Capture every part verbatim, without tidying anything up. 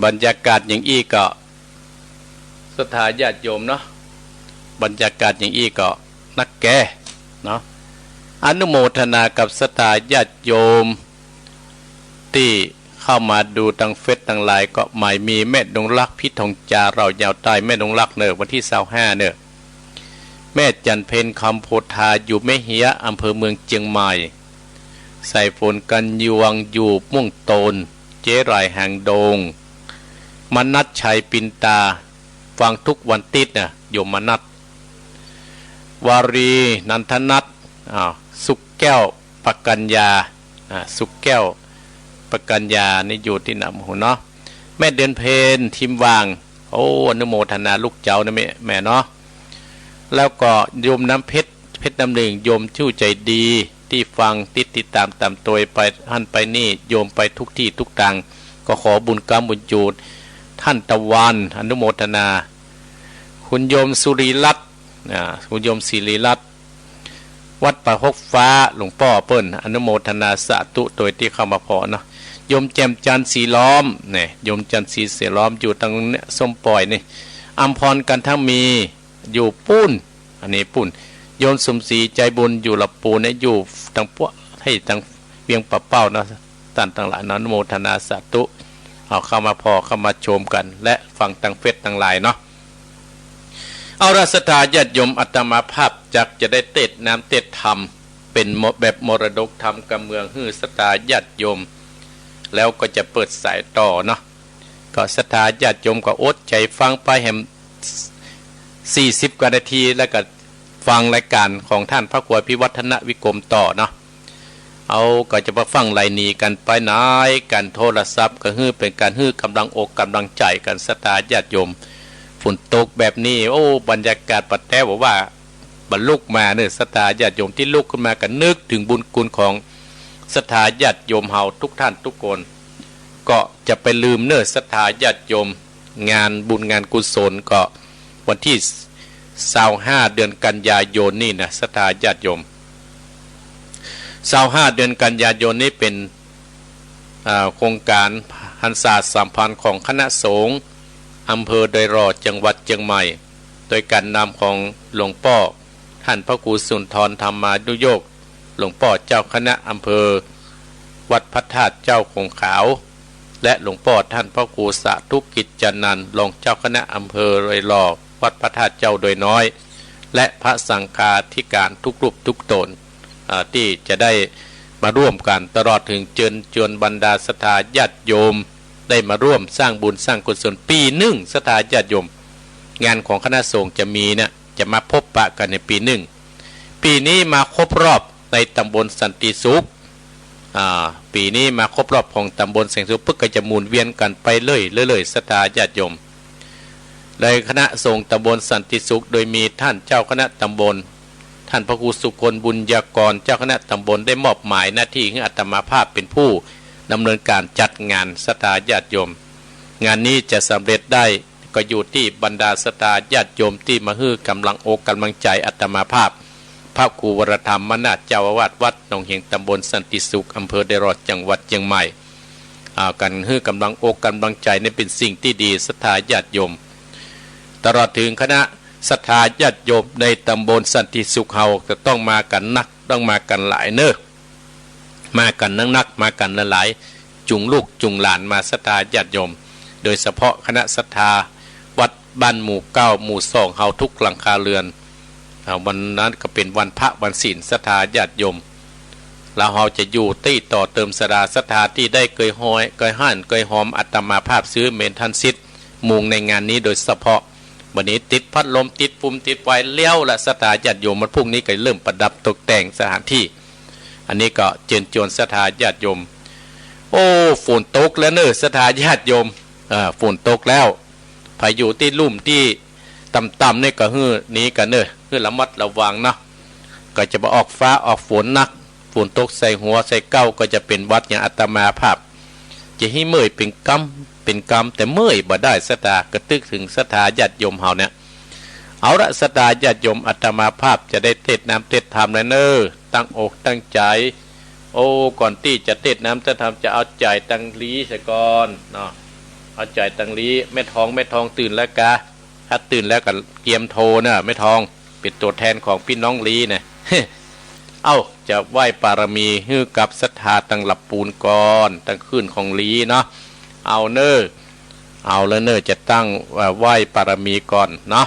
บรรยากาศอย่างอี้ก็ ศรัทธาญาติโยมเนาะ บรรยากาศอย่างอี้ก็นักแก่เนาะ อนุโมทนากับศรัทธาญาติโยม ตี้เข้ามาดูตางเฟซตางไลน์ ก็หมายมีแม่ดงรัก พิทองจา เหล่ายาวใต้ แม่ดงรักเน่อ วันตี้ซาวห้าเน่อ แม่จันเพ็ญ คำโพธา อยู่แม่เฮีย อำเภอเมืองเจียงใหม่ สายฝน กัญญวง อยู่ม่วงโตน เจ๊หลาย หางดง มนัสชัย ปินตา ฟังทุกวันติ๊ดนะ โยมมนัส วารี นันทนัท อ้าว สุขแก้ว ปกัญญา อ่า สุขแก้ว ปกัญญา นี่อยู่ตี้หนำหูเนาะ แม่เดือนเพ็ญ ทิมวาง โอ้ อนุโมทนาลูกเจ้านะแม่ แม่เนาะ แล้วก็โยมน้ำเพชร เพชรน้ำหนึ่ง โยมผู้ใจ๋ดี ตี้ฟัง ติด ติดต๋ามต๋ามตวยไปหั้นไปนี่ โยมไปทุกตี้ทุกตาง ก็ขอบุญก๊ำบุญจูน ท่านตะวัน อนุโมทนา คุณโยมสุรีรัตน์ อ่า คุณโยมศิริรัตน์ วัดป่าฮกฟ้า หลวงป้อเปิ้น อนุโมทนาสาธุตวยตี้เข้ามาผ่อเนาะ โยมแจ่มจันทร์ สีล้อม เนี่ย โยมจันทร์สี สีล้อม อยู่ตางเนี่ย ส้มป่อยนี่ อำพร กันทมี อยู่ปู๊น อันนี้ปู๊น โยมสมศรี ใจบุญ อยู่ละปูนเนี่ย อยู่ตางพวก ให้ตางเวียงป่าเป้าเนาะ ต้านตังหลายเนาะ อนุโมทนาสาธุ เอาเข้ามาผ่อเข้ามาชมกั๋น และฟังตางเฟซตางไลน์เนาะ เอาละศรัทธาญาติโยม อาตมาภาพจักจะได้เตสน์น้ำเตสน์ธรรม เป๋นม- แบบมรดกธรรมกำเมืองหื้อศรัทธาญาติโยม แล้วก็จะเปิดสายต่อเนาะ ก็ศรัทธาญาติโยมก็อดใจ๋ฟังไปแหม สี่สิบกว่านาที แล้วก็ฟังรายก๋านของท่านพระครูอภิวัฒนวิกรมต่อเนาะ เอาก็จะมาฟังไล่หนีกั๋นไป ในก๋านโทรศัพท์ ก็หื้อเป๋นก๋านหื้อก๋ำลังอกก๋ำลังใจ๋กั๋น ศรัทธาญาติโยม ฝนตกแบบนี้ โอ้ บรรยากาศปะแต๊วว่า บ่ลุกมาเน่อ ศรัทธาญาติโยม ตี้ลุกขึ้นมาก็นึกเถิงบุญคุณของศรัทธาญาติโยมเฮาทุกท่านทุกคน ก็จะไปลืมเน่อ ศรัทธาญาติโยม งานบุญงานกุศลก็วันตี้ซาวห้า เดือนกันยายนนี่นะ ศรัทธาญาติโยม ซาวห้า เดือนกันยายนนี้เป๋น อ่า โครงก๋านพรรษาสัมพันธ์ของคณะสงฆ์อำเภอดอยหล่อ จังหวัดเจียงใหม่ โดยก๋านนำของหลวงป้อท่านพระครูสุนทรธรรมานุโยค หลวงป้อเจ้าคณะอำเภอวัดพระธาตุเจ้าของขาว และหลวงป้อท่านพระครูสาธุกิจจานันท์ รองเจ้าคณะอำเภอดอยหล่อ วัดพระธาตุเจ้าดอยน้อย และพระสังฆาธิการทุกรูปทุกต๋น อ่า ตี้จะได้มาร่วมกั๋น ตลอดเถิงเจิญจวนบรรดาศรัทธาญาติโยม ได้มาร่วมสร้างบุญสร้างกุศลปี๋นึ่ง ศรัทธาญาติโยม งานของคณะสงฆ์จะมีเนี่ย จะมาพบปะกั๋นในปี๋นึ่ง ปี๋นี้มาครบรอบในตำบลสันติสุข อ่า ปี๋นี้มาครบรอบของตำบลสันติสุข เปิ้นก็จะหมุนเวียนกั๋นไปเรื่อยๆ ศรัทธาญาติโยม โดยคณะสงฆ์ตำบลสันติสุข โดยมีท่านเจ้าคณะตำบล ท่านพระครูสุคน บุญญากร เจ้าคณะตำบล ได้มอบหมายหน้าตี้หื้ออาตมาภาพเป๋นผู้ดำเนินก๋านจัดงาน ศรัทธาญาติโยม งานนี้จะสำเร็จได้ ก็อยู่ตี้บรรดาศรัทธาญาติโยมตี้มาหื้อก๋ำลังอกก๋ำลังใจ๋อาตมาภาพ พระครูวรธรรมนาถ เจ้าอาวาสวัดหนองเหง ตำบลสันติสุข อำเภอดอยหล่อ จังหวัดเจียงใหม่ อ่า ก๋านหื้อก๋ำลังอกก๋ำลังใจ๋นี่เป๋นสิ่งตี้ดี ศรัทธาญาติโยม ตลอดเถิงคณะศรัทธาญาติโยมในตำบลสันติสุขเฮาจะต้องมากั๋นนัก ต้องมากั๋นหลายเน่อ มากั๋นนักๆ มากั๋นหลายๆ จูงลูกจูงหลานมา ศรัทธาญาติโยม โดยเฉพาะคณะศรัทธาวัดบ้านหมู่เก้า หมู่สอง เฮาทุกหลังคาเรือน อ่า วันนั้นก็เป๋นวันพระวันศีล ศรัทธาญาติโยม แล้วเฮาจะอยู่ตี้ต่อเติมศรัทธา ศรัทธาตี้ได้เกยฮ้อย เกยฮ้าน เกยหอมอาตมาภาพ ซึ่งเป๋นต้านสิทธิ์มุงในงานนี้โดยเฉพาะ บัดนี้ติดพัดลม ติดฟูม ติดไฟแล้วละ ศรัทธาญาติโยม วันพรุ่งนี้ก็เริ่มประดับตกแต่งสถานที่ อันนี้ก็เจิญจวนศรัทธาญาติโยม โอ้ ฝนตกแล้วเน่อ ศรัทธาญาติโยม เออ ฝนตกแล้ว ใผอยู่ตี้ลุ่มตี้ต่ำๆ นี่ก็หื้อหนีกั๋นเน่อ หื้อระมัดระวังเนาะ ก็จะบ่ออกฟ้าออกฝนนัก ฝนตกใส่หัวใส่เก๊าก็จะเป๋นหวัดอย่างอาตมาภาพ จะหื้อเมื่อยเป๋นกำเป๋นกำ แต่เมื่อยบ่ได้ ศรัทธา กระตึกเถิงศรัทธาญาติโยมเฮาเนี่ย เอาละ ศรัทธาญาติโยม อาตมาภาพจะได้เตสน์น้ำเตสน์ธรรมแล้วเน่อ ตั้งอกตั้งใจ๋ โอ้ ก่อนตี้จะเตสน์น้ำเตสน์ธรรม จะเอาใจ๋ตังหลีเสียก่อนเนาะ เอาใจ๋ตังหลี แม่ทอง แม่ทองตื่นแล้วกา ถ้าตื่นแล้วก็เกียมโทรเน่อ แม่ทอง เป๋นตั๋วแทนของปี้น้องหลีเน่อ เอ้า จะไหว้ปารมีหื้อกับศรัทธาตังหลับปูนก่อน ตังคืนของหลีเนาะ เอาเน่อ เอาแล้วเน่อ จะตั้ง เอ่อ ไหว้ปารมีก่อนเนาะ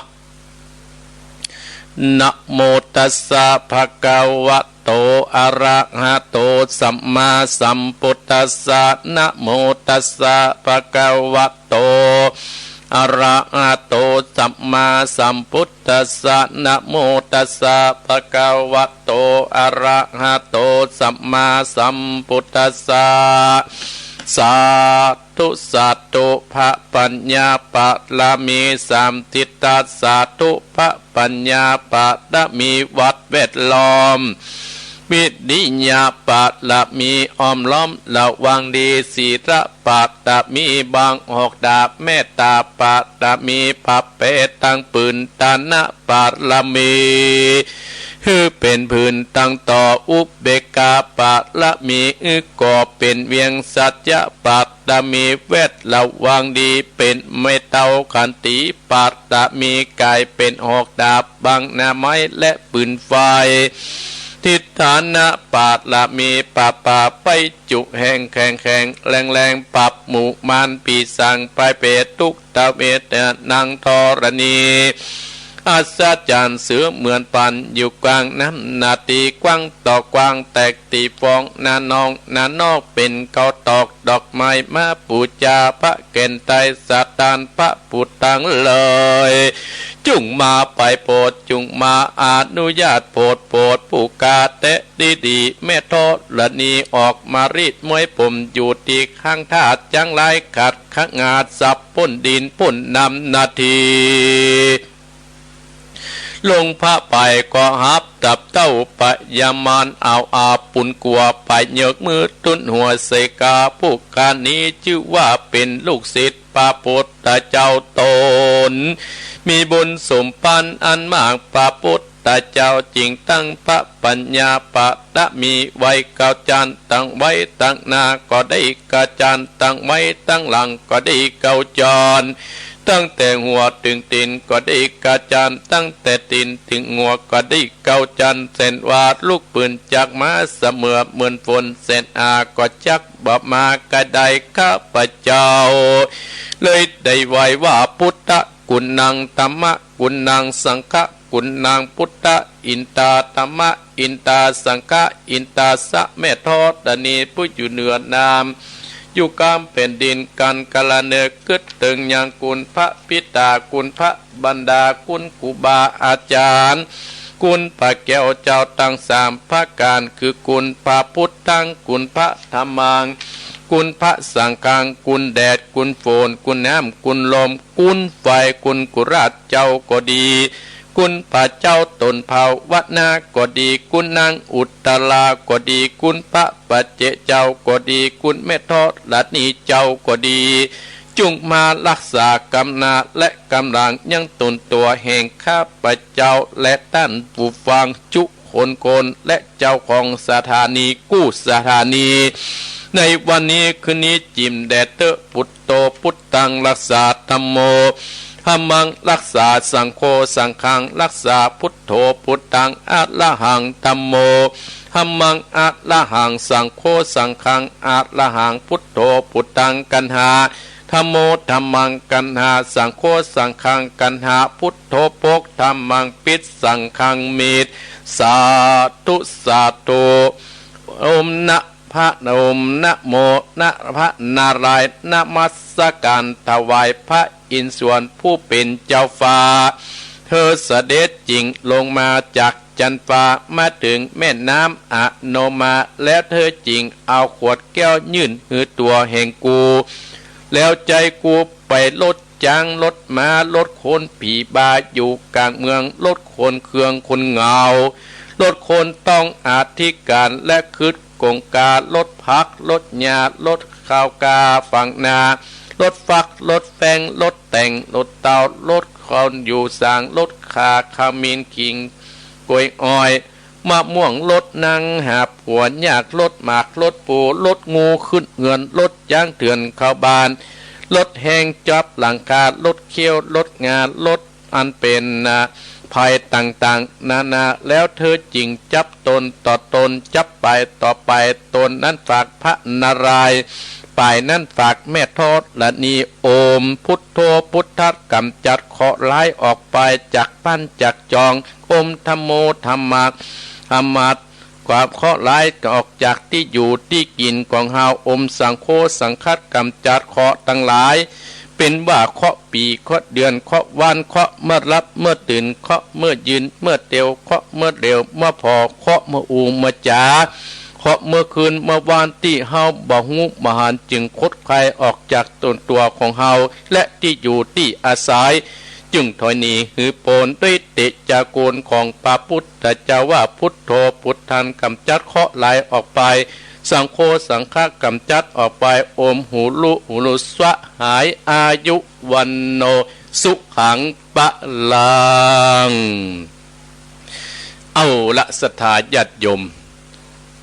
นะโมตัสสะ ภะคะวะโต อะระหะโต สัมมาสัมพุทธัสสะ นะโมตัสสะ ภะคะวะโต อะระหะโต สัมมาสัมพุทธัสสะ นะโมตัสสะ ภะคะวะโต อะระหะโต สัมมาสัมพุทธัสสะ สาธุ สาธุ พระปัญญาปารมีสามทิศ สาธุ พระปัญญาปารมีวัดแวดล้อม วิริยะปารมีอ้อมล้อมระวังดี ศีลปารมีบังหอกดาบ เมตตาปารมีปะเปตังปืน ทานปารมี หื้อเป๋นปืนตังต่อ อุเบกขาปารมี หื้อก่อเป๋นเวียง สัจจะปารมีแวดระวังดี เป๋นไม้เต้า ขันติปารมีก๋ายเป๋นหอกดาบ บังหน้าไม้และปืนไฟ ทิฏฐานะปารมี ปราบป่าไฟจุแห้งแข็งแข็งแรงแรง ปราบหมู่มารผีสาง พายเปรตทุก ตเวทนานังธรณี อัศจรรย์เสือเหมือนปาน อยู่กลางน้ำนาที กว้างต่อกว้าง แตกตี้ฟอง หน้านองหน้านอก เป๋นเกาตอกดอกไม้ มาปู๋จาพระแก่นไตรสถาน พระพุทธังเลย จุ่งมาไปโผด จุ่งมาอนุญาตโผด โผดผู้กาแต๊ดีดี แม่ธรณีออกมารีดม้วยผม อยู่ตี้ข้างธาตุจังหลาย ขัด ขงาดสับพ้นดินพ้นน้ำนาที ลงพระไปก็หับตับเต้าปยามาร เอาอาปุนกัวไปเยิกมือตุ้นหัวใส่กา ผู้กานี้จื้อว่าเป๋นลูกศิษย์พระพุทธเจ้าต๋น มีบุญสมภารอันมาก พระพุทธ ตาเจ้าจึงตั้งพระปัญญาปารมีไว้เก้าจาน ตั้งไว้ตังหน้าก็ดีเก้าจาน ตั้งไว้ตังหลังก็ดีเก้าจาน ตั้งแต่หัวเถิงตี๋นก็ดีเก้าจาน ตั้งแต่ตี๋นเถิงหัวก็ดีเก้าจาน แสนว่าลุกปืนจากมาเสมอเหมือนฝน แสนอาก็จักบ่มากระไดข้าพเจ้า เลยได้ไหว้ว่า พุทธกุณัง ธัมมกุณัง สังฆกุณัง พุทธอินตา ธัมมอินตา สังฆอินตา สะแม่ธรณีผู้อยู่เหนือน้ำ อยู่กลางแผ่นดินกังกรเนิด กึ๊ดเถิงยังคุณพระปิตา คุณพระบรรดา คุณครูบาอาจารย์ คุณพระแก้วเจ้าตังสามประก๋าน คือคุณพระพุทธัง คุณพระธัมมัง คุณพระสังฆัง คุณแดด คุณฝน คุณน้ำ คุณลม คุณไฟ คุณกุราชเจ้าก็ดี คุณพระเจ้าต๋นภาวนาก็ดี คุณนางอุตตราก็ดี คุณพระปัจเจกเจ้าก็ดี คุณแม่ธรณีเจ้าก็ดี จุ่งมาฮักษากำหน้าและกำหลังยังต๋นตั๋วแห่งข้าพเจ้า และต้านผู้ฟังจุคนคน และเจ้าของสถานีกู้สถานี ในวันนี้คืนนี้จิ่มแด่เต๊อะ พุทโธ พุทธัง ฮักษา ธัมโม ธัมมัง ฮักษา สังโฆ สังฆัง ฮักษา พุทโธ พุทธัง อะระหัง ธัมโม ธัมมัง อะระหัง สังโฆ สังฆัง อะระหัง พุทโธ พุทธัง กัณหา ธัมโม ธัมมัง กัณหา สังโฆ สังฆัง กัณหา พุทโธ ปก ธัมมัง ปิด สังฆัง มิด สาธุ สาธุ โอมนะ พระโอม นะโม นะพระนารายณ์ นมัสการถวายพระอินทร์สวรรค์ผู้เป๋นเจ้าฟ้า เธอเสด็จจิ่งลงมาจากจั๊นฟ้า มาเถิงแม่น้ำอโนมา แล้วเธอจิ่งเอาขวดแก้วยื่นหื้อตั๋วแห่งกู แล้วใจ๊กูไปลดจ๊างลดม้า ลดคนผีบาอยู่ก๋างเมือง ลดคนเคืองคนเหงา ลดคนต้องอธิการและคึดกงกา ลดผัก ลดหญ้า ลดข้าวกล้าฝังนา ลดฟัก ลดแฟง ลดแตง ลดเต้า ลดคนอยู่สาง ลดข่าขมิ้น ขิง กล้วยอ้อย มะม่วง ลดหนังหาผัวยาก ลดหมาก ลดปู ลดงูขึ้นเฮือน ลดจ๊างเถื่อนเข้าบ้าน ลดแฮงจับหลังคา ลดเขี้ยว ลดงา ลดอันเป๋น อ่า ภัยต่างๆ นานา แล้วเธอจึงจับตนต่อตน จับไปต่อไป ตนนั้นฝากพระนารายณ์ ฝ่ายนั้นฝากแม่ธรณี โอมพุทโธพุทธัสสะ ก๋ำจัดเคราะห์ร้ายออกไปจากบ้านจากจอง โอมธัมโมธัมมา ธัมมา ความเคราะห์ร้ายออกจากตี้อยู่ตี้กิ๋นของเฮา โอมสังโฆสังฆัสสะ ก๋ำจัดเคราะห์ตังหลาย เป๋นว่าเคราะห์ปี๋ เคราะห์เดือน เคราะห์วัน เคราะห์เมื่อหลับเมื่อตื่น เคราะห์เมื่อยืนเมื่อเตียว เคราะห์เมื่อเหลียวเมื่อผ่อ เคราะห์เมื่ออู้เมื่อจ๋า เคราะห์เมื่อคืนเมื่อวานตี้เฮาบ่ฮู้บ่หัน จึงขดคลายออกจากตนตั๋วของเฮา และตี้อยู่ตี้อาศัย จึงถอยหนีหือโปน ด้วยเตชะคุณของพระพุทธเจ้าว่า พุทโธพุทธัง ก๋ำจัดเคราะห์ร้ายออกไป สังโฆสังฆัสสะ ก๋ำจัดออกไป โอมหูลุหูลุสวะหาย อายุวัณโณสุขังพลัง เอาละศรัทธาญาติโยม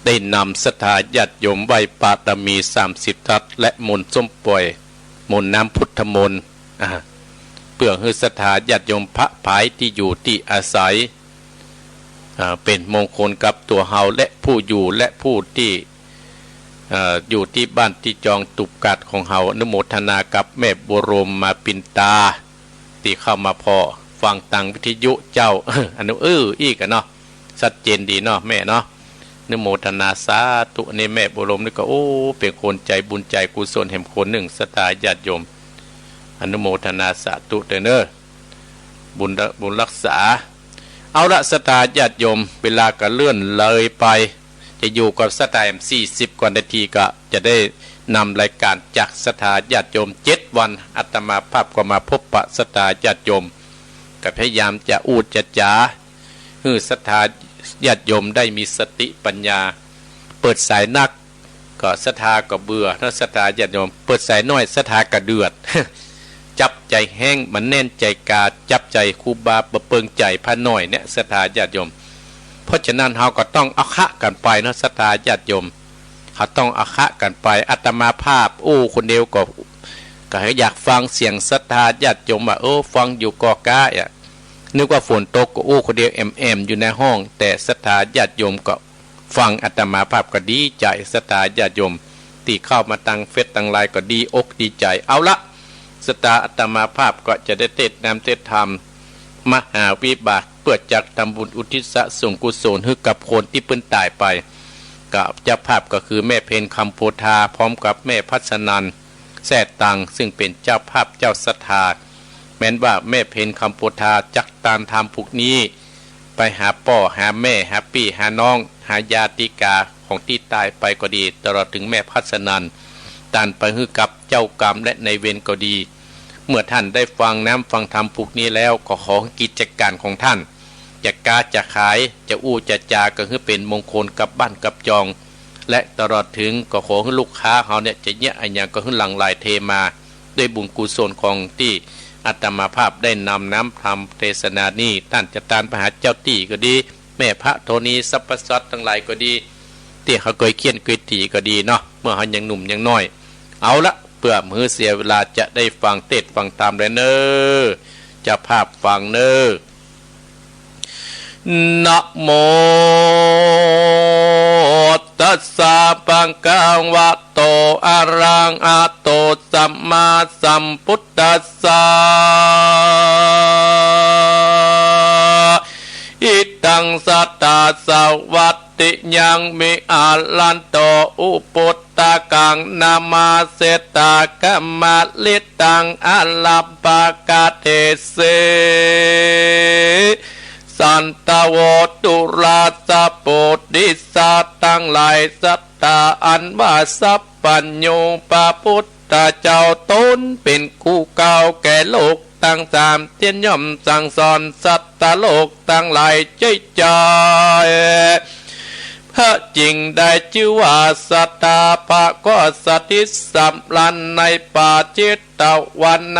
ได้นำศรัทธาญาติโยมไหว้ปารมีสามสิบทัศน์ และมนต์ส้มป่วย มนต์น้ำพุทธมนต์ อ่า เปื้อหื้อศรัทธาญาติโยมพระผายตี้อยู่ตี้อาศัย อ่า เป๋นมงคลกับตั๋วเฮาและผู้อยู่และผู้ตี้ เอ่อ อยู่ตี้บ้านตี้จองตุ๊บกัดของเฮา อนุโมทนากับแม่บัวรมมาปินตา ตี้เข้ามาผ่อฟังตางวิทยุเจ้า อันนี้ เออ อี้กะเนาะ ชัดเจนดีเนาะแม่เนาะ อนุโมทนาสาธุ อันนี้แม่บัวรมนี่ก็ โอ้ เป๋นคนใจ๋บุญใจ๋กุศลแหมคนนึ่ง ศรัทธาญาติโยม อนุโมทนาสาธุเต๊อะเน่อ บุญ บุญฮักษา เอาละศรัทธาญาติโยม เวลาก็เลื่อนเลยไป จะอยู่กับศรัทธาแหมสี่สิบกว่านาที ก็จะได้นำรายการจากศรัทธาญาติโยม เจ็ดวันอาตมาภาพก็มาพบปะศรัทธาญาติโยม ก็พยายามจะอู้จะจ๋า หื้อศรัทธาญาติโยมได้มีสติปัญญา เปิดสายนัก ก็ศรัทธาก็เบื่อเนาะ ศรัทธาญาติโยม เปิดสายน้อยศรัทธาก็เดือด จับใจ๋แฮ้ง บ่แน่นใจ๋กา จับใจ๋ครูบาบ่เปิงใจ๋พระน้อยเนี่ย ศรัทธาญาติโยม เพราะฉะนั้นเฮาก็ต้องเอาคะกั๋นไปเนาะ ศรัทธาญาติโยม เฮาต้องเอาคะกั๋นไป อาตมาภาพอู้คนเดียวก็ ก็อยากฟังเสียงศรัทธาญาติโยมว่า เออ ฟังอยู่ก่อกาอะ นึกว่าฝนตกก็อู้คนเดียวแอ่มๆ อยู่ในห้อง แต่ศรัทธาญาติโยมก็ ฟังอาตมาภาพก็ดีใจ๋ ศรัทธาญาติโยมตี้เข้ามาตางเฟซตางไลน์ก็ดีอกดีใจ๋ เอาละ ศรัทธาอาตมาภาพก็จะได้เตสน์น้ำเตสน์ธรรม มหาวิบาก เปื้อจักทำบุญอุทิศส่งกุศลหื้อกับคนตี้เปิ้นต๋ายไป กับเจ้าภาพก็คือแม่เพ็ญคำโพธา พร้อมกับแม่พัสนัน แซ่ตัง ซึ่งเป๋นเจ้าภาพเจ้าศรัทธา แม้นว่าแม่เพ็ญคำโพธาจักตานทำผูกนี้ ไปหาป้อหาแม่ หาปี้หาน้อง หาญาติกาของตี้ต๋ายไปก็ดี ตลอดเถิงแม่พัสนัน ตานไปหื้อกับเจ้ากรรมและนายเวรก็ดี เมื่อต้านได้ฟังน้ำฟังธรรมผูกนี้แล้ว ก็ขอหื้อกิจก๋านของต้าน จะก๊าจะขาย จะอู้จะจ๋า ก็หื้อเป๋นมงคลกับบ้านกับจอง และตลอดเถิงก็ขอหื้อลูกค้าเฮาเนี่ย จะเยียะอะหยังก็หื้อหลั่งไหลเทมา ด้วยบุญกุศลของตี้อาตมาภาพได้นำน้ำธรรมเตสนานี้ ต้านจะตานไปหาเจ้าตี้ก็ดี แม่พระธรณีสรรพสัตว์ตังหลายก็ดี ตี้เฮาเกยเคี่ยนเกยตี๋ก็ดีเนาะ เมื่อเฮายังหนุ่มยังน้อย เอาละ เปื้อบ่หื้อเสียเวลา จะได้ฟังเตสน์ฟังธรรมแล้วเน่อ เจ้าภาพฟังเน่อ นะโม ตัสสะ ภะคะวะโต อะระหะโต สัมมาสัมพุทธัสสะ อิทัง สัตถา สวัตติยัง วิหารันโต อุปุตตะกัง นามาเสตากะมะลิตัง อารัมภะกะเทเส สันตะโว ตุราสะ โพธิสัตว์ตังหลาย สัตถาอันว่าสัพพัญญูพระพุทธเจ้าต๋นเป๋นครูเก่าแก่โลกตังสาม เตี้ยนย่อมสั่งสอนสัตว์โลกตังหลาย ใจ๋ใจ๋ พระจึงได้จื้อว่าสตาปะ ก็สถิตสำราญในป่าเจตวัน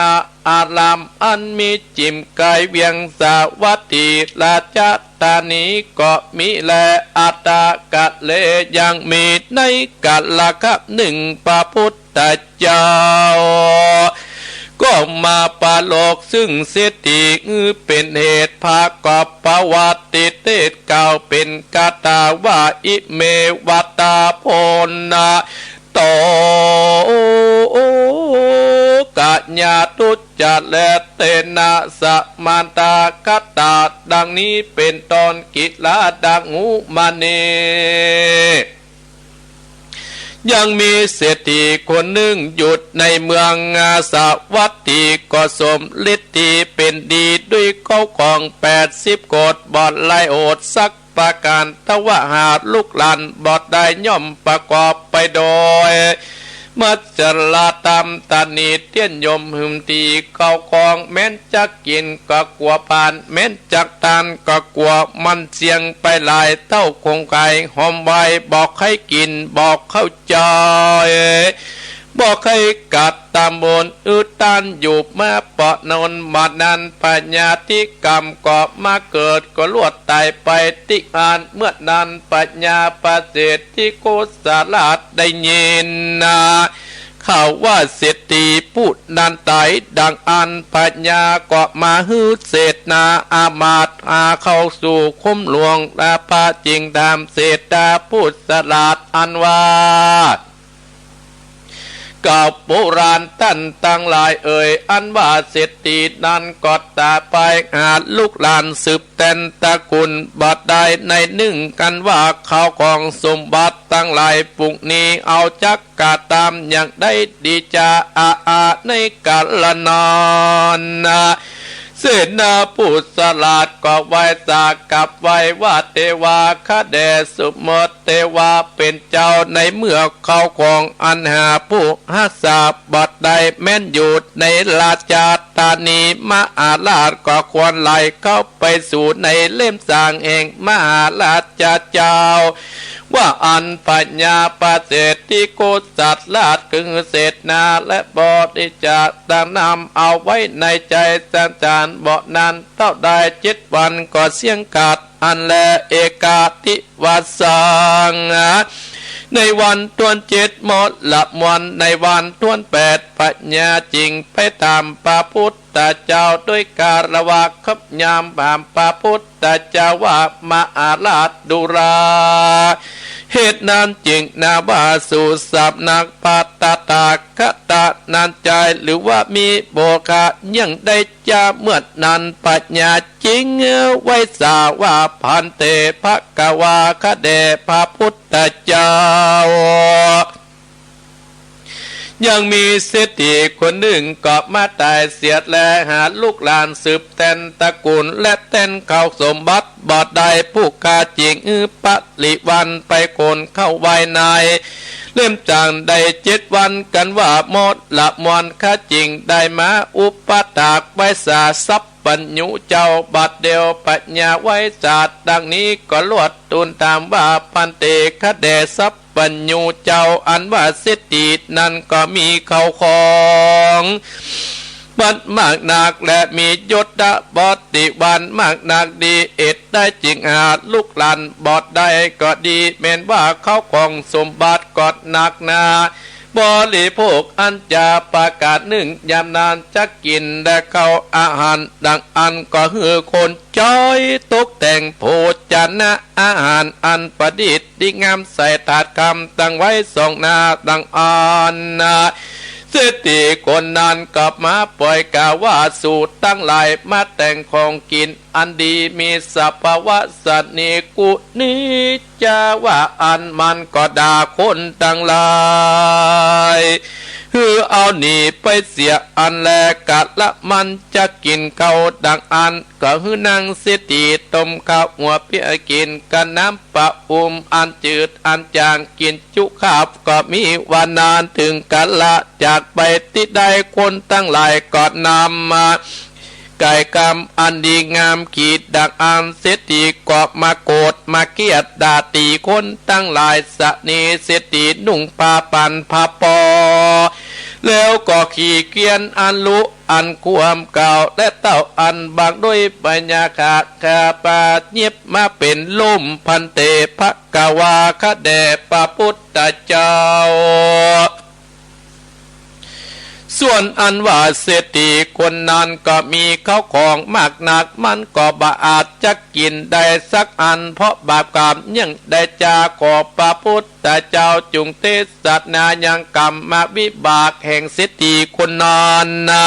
อาราม อันมีจิ่มไกลเวียงสาวัตถีราชธานีก็มีแล อัตตกะเล ยังมีในกาละครั้งนึ่งพระพุทธเจ้า ก็มาปรารภซึ่งเศรษฐี หื้อเป๋นเหตุ พระก็ประวัติเทศน์กล่าวเป๋นคาถาว่า อิเมวะตถา โพนะ โต กะญาตุจจะเลเตนะ สมันตะคะตา ดังนี้เป๋นต้น กิลาดังอุมาเน ยังมีเศรษฐีคนนึ่งอยู่ในเมืองสาวัตถี ก็สมฤทธิเป๋นดีด้วยเข้าของแปดสิบโกด บ่ได้อดสักประก๋าน ทว่าหาลูกหลานบ่ได้ ย่อมประกอบไปโดย มัจฉริยธรรมตระหนี่เตี้ยนยม หื้อตี้เข้าของ แม้นจักกิ๋นก็กั๋วผลาญ แม้นจักทานก็กั๋วมันเสี้ยงไปหลายเต้า คงใค่หอมไว้ บ่ใค่กิ๋น บ่เข้าใจ๋ บ่ใค่กระตำบุญ อือต้านอยู่มาเป๋าะโน้น บ่านานพญาธิกรรมก็มาเกิด ก็ลวดต๋ายไปตี้อั้น เมื่อนั้นพญาพระเศรษฐีโกศลราชได้ยินนา ข่าวว่าเศรษฐีผู้นั้นต๋าย ดังอั้นพญาก็มาหื้อเสนาอามาตย์ หาเข้าสู่คุ้มหลวง และพระจึงถามเศรษฐาโกศลราชอันว่า กล่าวโบราณต้านตังหลายเอ๋ย อันว่าเศรษฐีนั้นก็ต๋ายไป หาลูกหลานสืบแตนตระกูลบ่ได้ ในนึ่งกันว่าข้าวของสมบัติตังหลายฝูงนี้ เฮาจักกระตำอย่างใดดีจา อาอา ในกาละนั้นนา เสนาโกศลราชก็ไหว้สากับไหว้ว่า เตวา ข้าแด่สมมติเตวาเป๋นเจ้า ในเมื่อข้าวของอันหาผู้ฮักษาบ่ได้ แม้นอยู่ในราชธานี มหาราชก็ควรไหลเข้าไปสู่ในเล่มสางแห่งมหาราชเจ้า ว่าอั้นพญาพระเศรษฐีโกศลราช คือเสนาและบริจาค ตังนำเอาไว้ในใจ๋ สันจานบ่นานเต้าใด เจ็ดวันก็เสี้ยงขาดอั้นแล เอกัตถิวาสัง ในวันต้นเจ็ดมอละมวล ในวันต้นแปด พญาจึงไปถามพระพุทธเจ้า โดยคารวะขอบยามถามพระพุทธเจ้าว่า มหาราชดูรา เหตุนั้นจึงนาว่าสู่สำนักพระตถาคตนั้นใจ้ หรือว่ามีโภคะอย่างใดจา เมื่อนั้นพญาจึงไหว้สาว่า ภันเต ภะคะวา ข้าแด่พระพุทธเจ้า ยังมีเศรษฐีคนนึ่งก็มาต๋ายเสียแล้ว หาลูกหลานสืบแตนตระกูล และแตนข้าวสมบัติบ่ได้ ผู้ข้าจึงหื้อปริวารไปขนเข้าไว้ในเล่มสาง ได้เจ็ดวันกันว่ามอละมวล ข้าจึงได้มาอุปถากไหว้สาสัพพัญญูเจ้า บัดเดียวพญาไหว้สาดังนี้ ก็ลวดทูลถามว่า ภันเต ข้าแด่สัพพัญญูเจ้า อันว่าเศรษฐีนั้นก็มีข้าวของ มันมากนัก และมียศบริวารมากนักดี เหตุใดจึงหาลูกหลานบ่ได้ก็ดี แม้นว่าข้าวของสมบัติก็นักหนา บริโภคอันจะประก๋านนึ่ง ยามนั้นจักกิ๋นได้ข้าวอาหาร ดังอั้นก็หื้อคนใจ๊ตกแต่งโภชนะอาหารอันประดิษฐ์ดีงาม ใส่ถาดคำตั้งไว้สองหน้า ดังอั้นนา เศรษฐีคนนั้นก็มาป่อยกล่าวว่า สูตังหลายมาแต่งของกิ๋นอันดี มีสภาวะสนิกุนิจจา ว่าอั้นมันก็ด่าคนตังหลาย หื้อเอาหนีไปเสียอั้นแล กาละมันจักกิ๋นข้าว ดังอั้นก็หื้อนางเศรษฐีต้มข้าวหัวเปียกิ๋น กับน้ำปะอุมอันจืดอันจ๋าง กิ๋นจุคาบก็มี วันนั้นเถิงกาละจากไปตี้ใด คนตังหลายก็นำมา ก๋ายก๋ำอันดีงาม ขีดดังอันเศรษฐีก็มาโกรธมาเคียดด่าตี๋คนตังหลาย สะนี้เศรษฐีนุ่งผ้าปั๋นผ้าปอ แล้วก็ขีเขียนอันลุอันความกล่าว และเต้าอันบังด้วยปัญญา ข้า ข้าปาเย็บมาเป๋นล่ม ภันเต ภะคะวา ข้าแด่พระพุทธเจ้า ส่วนอันว่าเศรษฐีคนนั้นก็มีข้าวของมากนัก มันก็บ่อาจจะกิ๋นได้สักอัน เพราะบาปกรรมยังได้จ๋า ขอพระพุทธเจ้าจุ่งเตสนายังกรรมวิบากแห่งเศรษฐีคนนั้นนา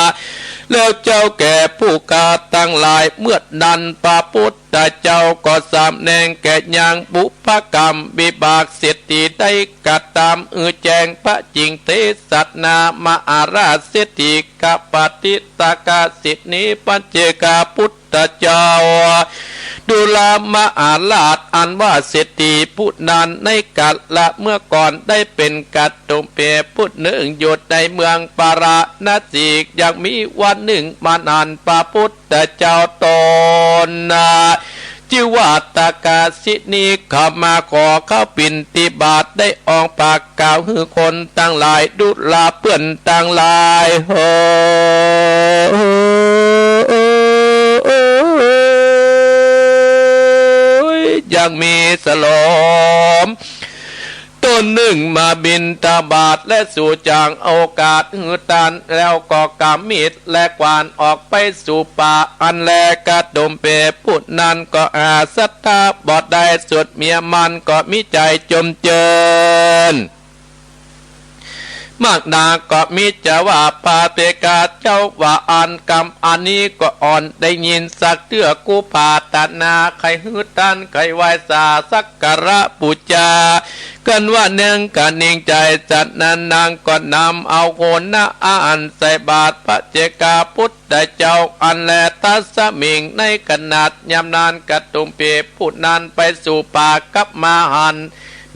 แล้วเจ้าแก่ผู้ข้าตังหลาย เมื่อนั้นพระพุทธเจ้าก็สำแดงแก่ยังบุพกรรมวิบากเศรษฐีได้กระตำ อือแจ้งพระจิ่งเตสนามหาราชเศรษฐี กะปฏิตกสิทนี้ พระเจกาพุทธเจ้า ดูรามาหาราช อันว่าเศรษฐีผู้นั้นในกาละเมื่อก่อนได้เป๋นกะ ตุมเปผู้นึ่งอยู่ในเมืองปาราณสี ยังมีวันนึ่งมานั้นพระพุทธเจ้าต๋นนา จื้อว่าตากาสินี เข้ามาขอเข้าปิณฑบาต ได้ออกปากกล่าวหื้อคนตังหลาย ดูราเปื้อนตังหลาย เฮอ ยังมีสลม ต๋นนึ่งมาบิณฑบาต และสูจางโอกาสหื้อตาน แล้วก็กำมีดและขวานออกไปสู่ป่า อันแลกะตุมเปผู้นั้นก็อาศรัทธาบ่ได้ ส่วนเมียมันก็มีใจ๋จมเจิญ มากนาก็มีจ๋าว่า พระเถระเจ้าว่าอั้น กรรมอันนี้ก็อ่อนได้ยินสักเตื้อ กูปรารถนาใค่หื้อตาน ใค่ไหว้สาสักการะปู๋จา กันว่าเนืองกะนิ่งใจ๋ จั้นนั้นนางก็นำเอาโหณอาหารใส่บาตรพระเจกาพุทธเจ้า อันแลตัสมิง ในขณะยามนั้นกะตุมเปผู้นั้นไปสู่ป่ากับมาหัน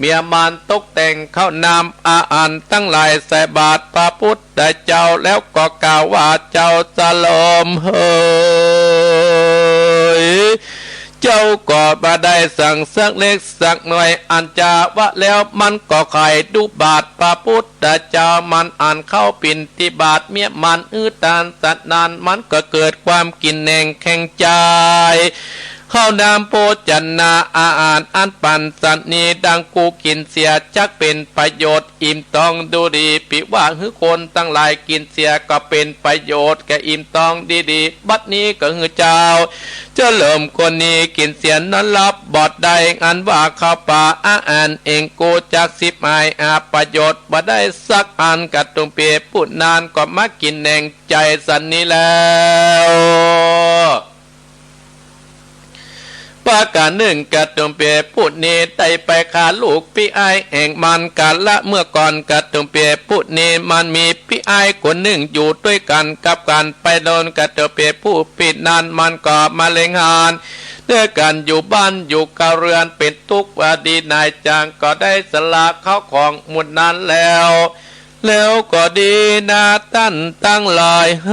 เมียมันตกแต่งข้าวน้ำอาหารตังหลายใส่บาตรพระพุทธเจ้า แล้วก็กล่าวว่า เจ้าสลมเหย เจ้าก็บ่ได้สั่งสักเล็กสักน้อย อันจ๋าว่าแล้วมันก็ใค่ดูบาตรพระพุทธเจ้า มันอันเข้าปิณฑบาต เมียมันหื้อตาน จั้นนั้นมันก็เกิดความกิ๋นแหนงแข็งใจ๋ ข้าวน้ำโภชนาอาหารอันปั๋นสันนี้ ดังกูกิ๋นเสียจักเป๋นประโยชน์ อิ่มท้องดูดี ปิว่าหื้อคนตังหลายกิ๋นเสียก็เป๋นประโยชน์ แก่อิ่มท้องดีๆ บัดนี้ก็หื้อเจ้าเฉลิมคนนี้กิ๋นเสียนอนหลับบ่ได้ อันว่าข้าวป๋าอาหารเองกูจักสิบหาย หาประโยชน์บ่ได้สักอัน กะตุมเปผู้นั้นก็มากิ๋นแหนงใจ๋สันนี้แล้ว ประก๋านนึ่งกะตุมเปผู้นี้ได้ไปฆ่าลูกปี้อ้ายแห่งมัน กาละเมื่อก่อนกะตุมเปผู้นี้มันมีปี้อ้ายคนนึ่งอยู่ตวยกั๋นกับกั๋น ไปโดนกะตุมเปผู้ปี้นั้นมันก็มาเล็งหาน เตื้อกั๋นอยู่บ้านอยู่ครัวเรือนเป๋นตุ๊กข์ว่าดีหน่ายจัง ก็ได้สละข้าวของหมู่นั้นแล้ว แล้วก็ดีนาต้านตังหลายเห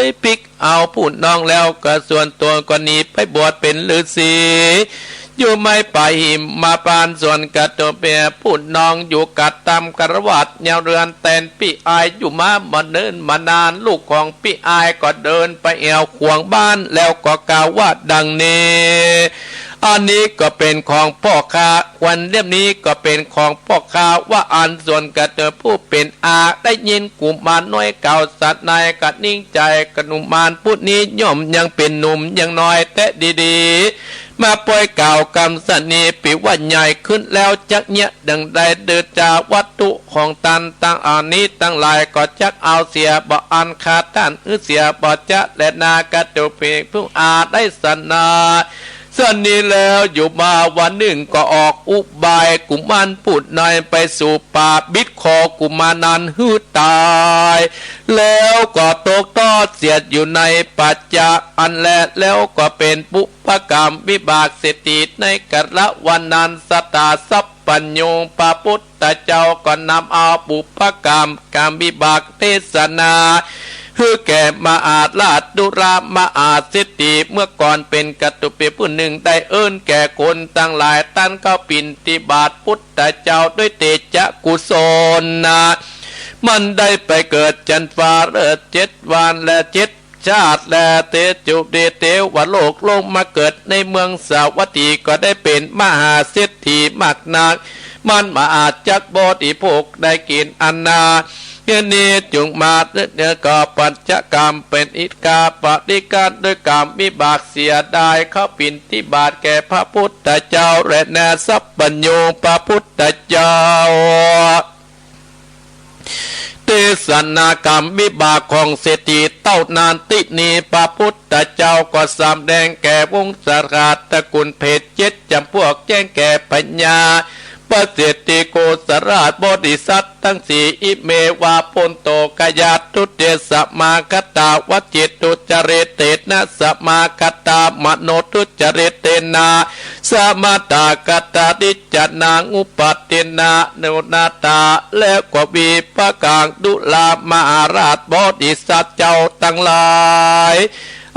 ย ปิ๊กเอาผู้น้องแล้วก็ส่วนตั๋วก็หนีไปบวชเป๋นฤๅษี อยู่ไม้ป่าหิมพานต์ ส่วนกะตุมเปผู้น้องอยู่กระตำคฤหัสถ์ยาวเรือนแตนปี้อ้ายอยู่มาบ่เนิ่นบ่นาน ลูกของปี้อ้ายก็เดินไปแอ่วขวางบ้าน แล้วก็กล่าวว่าดังนี้ อันนี้ก็เป๋นของป้อข้า ขวัญเล่มนี้ก็เป๋นของป้อข้า ว่าอั้น ส่วนกะตุมเปผู้เป๋นอาได้ยินกุมารน้อยกล่าวสันนั้นก็นิ่งใจ๋ กะหนุมานผู้นี้ย่อมยังเป๋นหนุ่มยังน้อยแต๊ดีๆ มาป้อยกล่าวกำสันนี้ ปิว่าใหญ่ขึ้นแล้วจักเยียะดังใด เดินจาวัตถุของต้านตังอันนี้ตังหลายก็จักเอาเสียบ่อั้น ข้าต้านหื้อเสียบ่จะแลนา กะตุมเปผู้อาได้สันนา สันนี้แล้วอยู่มาวันนึ่งก็ออกอุบายกุมารผู้น้อยไปสู่ป่า บิดคอกุมารนั้นหื้อต๋าย แล้วก็ตกทอดเสียอยู่ในป่าจ๊าอันแล แล้วก็เป๋นบุพกรรมวิบากเศรษฐีในกาละวันนั้น สตาสัพพัญญู พระพุทธเจ้าก็นำเอาบุพกรรมกรรมวิบากเตสนา คือแก่มหาราชดุรามหาเศรษฐี เมื่อก่อนเป๋นกตุเปผู้นึ่ง ได้เอิ้นแก่คนตังหลาย ต้านเข้าบิณฑบาตพุทธเจ้า ด้วยเตจะกุศลนะ มันได้ไปเกิดจันทร์ฟ้าเลิศเจ็ดวันและเจ็ด ชาติแล เตจุติเตวโลก ลงมาเกิดในเมืองสาวัตถี ก็ได้เป๋นมหาเศรษฐีมากนัก มันบ่อาจจักบริโภคได้กิ๋นอันนา เดี๋ยวนี้จึงมาเดี๋ยวก็ปัญจกรรมเป๋นอิทธิกาปฏิฆาด้วยกรรมวิบากเสียดาย เข้าบิณฑบาตแก่พระพุทธเจ้า และแน่สัพพัญญูพระพุทธเจ้า เตสนากรรมวิบากของเศรษฐีเต้านั้น ตี้นี้พระพุทธเจ้าก็สำแดงแก่วงศาคณาตระกูลเปรตเจ็ดจ๋ำพวก แจ้งแก่พญาพระเศรษฐีโกศลราชบริษัทตังสี่ อิเมวะปุณโณ ขยาตุเตสมาคตา วจีตุจริตเตนะสมาคตา มโนทุจริตเตนะ สมาทาคตา นิจจานังอุปัฏฐินานุนาตา และก็วิปากัง ดุรามหาราชบริษัทเจ้าตังหลาย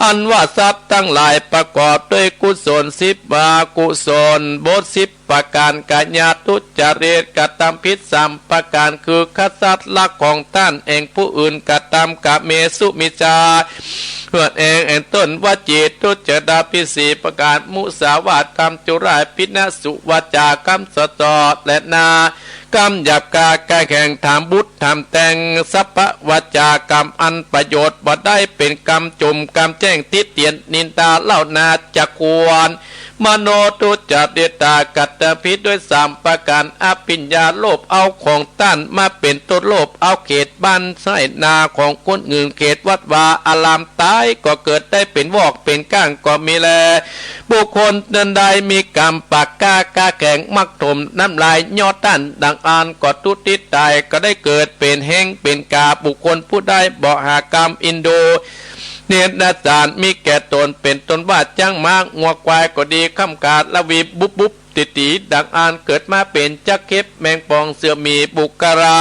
อันว่าสัตว์ตังหลายประกอบด้วยกุศลสิบ อกุศลบทสิบประก๋าน กายทุจริต กระตำผิดสามประก๋าน คือกษัตริย์ลักของต้านแห่งผู้อื่น กระตำกาเมสุมิจฉา เพื่อแอ่งแห่งต้น วจีทุจริตผิดสี่ประก๋าน มุสาวาทกรรมจุร้าย ผิดนะสุวาจากรรมส่อเสียดแลนา กรรมหยาบกล้าแก่แข่ง ถามบุตรถามแต่ง สัพพวาจากรรมอันประโยชน์บ่ได้ เป๋นกรรมจุ่มกรรมแจ้ง ติเตียนนินทาเล่านา จะควร มโนทุจริตากระตำผิดด้วยสามประก๋าน อภิญญาโลภเอาของต้านมาเป๋นต้น โลภเอาเขตบ้านไฮ่นาของคนอื่น เขตวัดวาอาราม ต๋ายก็เกิดได้เป๋นวอกเป๋นก้างก็มีแล บุคคลนั้นได้มีกรรมปากกล้าแก่แข่ง มักถมน้ำลายเยาะต้าน ดังอั้นก็ทุติต๋าย ก็ได้เกิดเป๋นแฮงเป๋นก๋า บุคคลผู้ใดบ่หากรรมอินทรูป เนตรสารมีแก่ตน เป๋นต้นว่าจ๊างม้างัวควายก็ดี ค่ำขาดละวีบุบบุบ ติตี ดังอั้นเกิดมาเป๋นจักเข็บแมงป่อง เสือหมีบุคคลา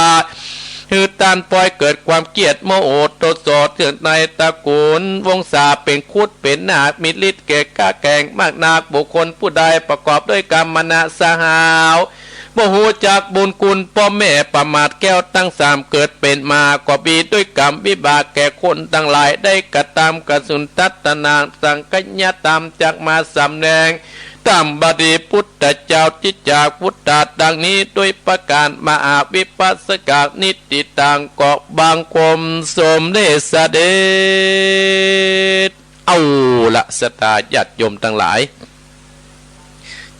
หื้อต้านปอยเกิดความเกลียดโมโหโทโสเถื่อนในตระกูลวงศา เป๋นครุฑเป๋นนาค มีฤทธิ์แก่กล้าแก่แข่งมากนัก บุคคลผู้ใดประกอบด้วยกรรมมณะสหาว บ่ฮู้จักบุญคุณป้อแม่ ประมาทแก้วตังสาม เกิดเป๋นหมาก็มี ด้วยกรรมวิบากแก่คนตังหลาย ได้กระตำกสุนทัศนาสังคยธรรม จักมาสำแดง ต๋ามบาลีพุทธเจ้า จิจจาวุตตา ดังนี้ ด้วยประก๋านมหาวิปัสสกานิติตัง ก็บังคมสมเด็จเสด็จ เอาละศรัทธาญาติโยมตังหลาย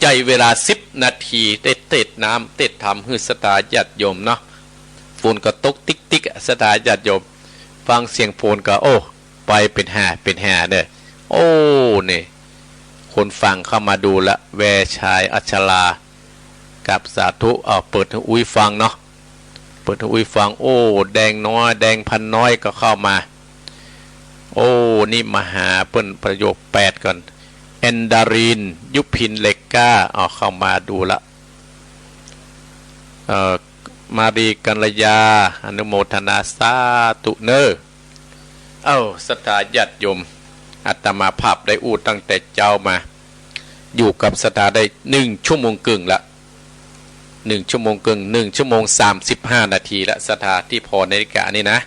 ใจ๊เวลาสิบนาที ได้เตศน์น้ำเตศน์ธรรมหื้อศรัทธาญาติโยมเนาะ ฝนก็ตกติ๊กๆ อะ ศรัทธาญาติโยม ฟังเสียงฝนก็ โอ้ ไปเป๋นแห่เป๋นแห่เน่อ โอ้ นี่ คนฟังเข้ามาดูละ แวชายอัชรา กราบสาธุ เอา เปิดหื้ออุ๊ยฟังเนาะ เปิดหื้ออุ๊ยฟัง โอ้ แดงน้อย แดงพันน้อยก็เข้ามา โอ้ นี่มาหาเปิ้นประโยคแปดก่อน แอนดาริน ยุพิน เลกก้า เอา เข้ามาดูละ เอ่อ มารีกัลยา อนุโมทนาสาธุเน่อ เอ้า ศรัทธาญาติโยม อาตมาภาพได้อู้ตั้งแต่เจ๊ามา อยู่กับศรัทธาได้หนึ่งชั่วโมงครึ่งละ หนึ่งชั่วโมงครึ่ง หนึ่งชั่วโมงสามสิบห้านาทีละ ศรัทธา ตี้ผ่อนาฬิกานี่นะ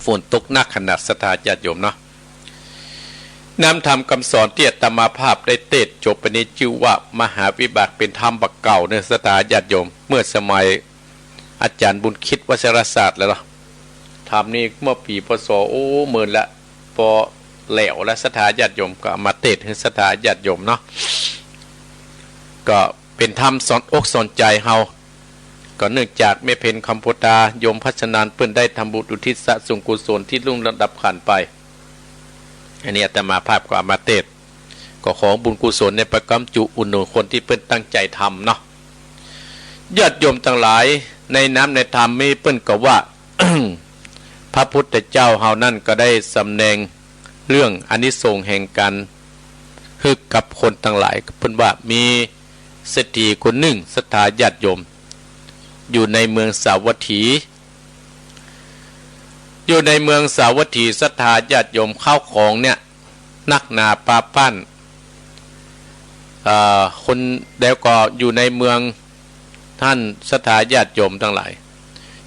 ฝนตกหนักขนาด ศรัทธาญาติโยมเนาะ น้ำธรรมคำสอนตี้อาตมาภาพได้เตศน์จบไปนี้ จื้อว่ามหาวิบากเป๋นธรรมบ่าเก่าเน่อ ศรัทธาญาติโยม เมื่อสมัยอาจ๋ารย์บุญคิดวัชรศาสตร์แล้วเนาะ ธรรมนี้เมื่อปี๋ พ.ศ. โอ้ เมินละ ปอแหลวละ ศรัทธาญาติโยม ก็เอามาเตศน์หื้อศรัทธาญาติโยมเนาะ ก็เป๋นธรรมสอนอกสอนใจ๋เฮา ก็เนื่องจากแม่เพ็ญคำโพธา โยมพัชนันท์ เปิ้นได้ทำบุญอุทิศส่วนกุศลตี้ล่วงลับขันไป อันนี้อาตมาภาพก็เอามาเตศน์ ก็ขอบุญกุศลเนี่ยไปก๋ำจุอุดหนุนคนตี้เปิ้นตั้งใจ๋ทำเนาะ ญาติโยมตังหลาย ในน้ำในธรรมนี้เปิ้นก็ว่า พระพุทธเจ้าเฮานั้นก็ได้สำแดงเรื่องอานิสงส์แห่งก๋าน หื้อกับคนตังหลาย เปิ้นว่ามีเศรษฐีคนนึ่ง ศรัทธาญาติโยม อยู่ในเมืองสาวัตถี อยู่ในเมืองสาวัตถี ศรัทธาญาติโยม ข้าวของเนี่ยนักหนาปาปั้น เอ่อ คน แล้วก็อยู่ในเมือง ท่านศรัทธาญาติโยมตังหลาย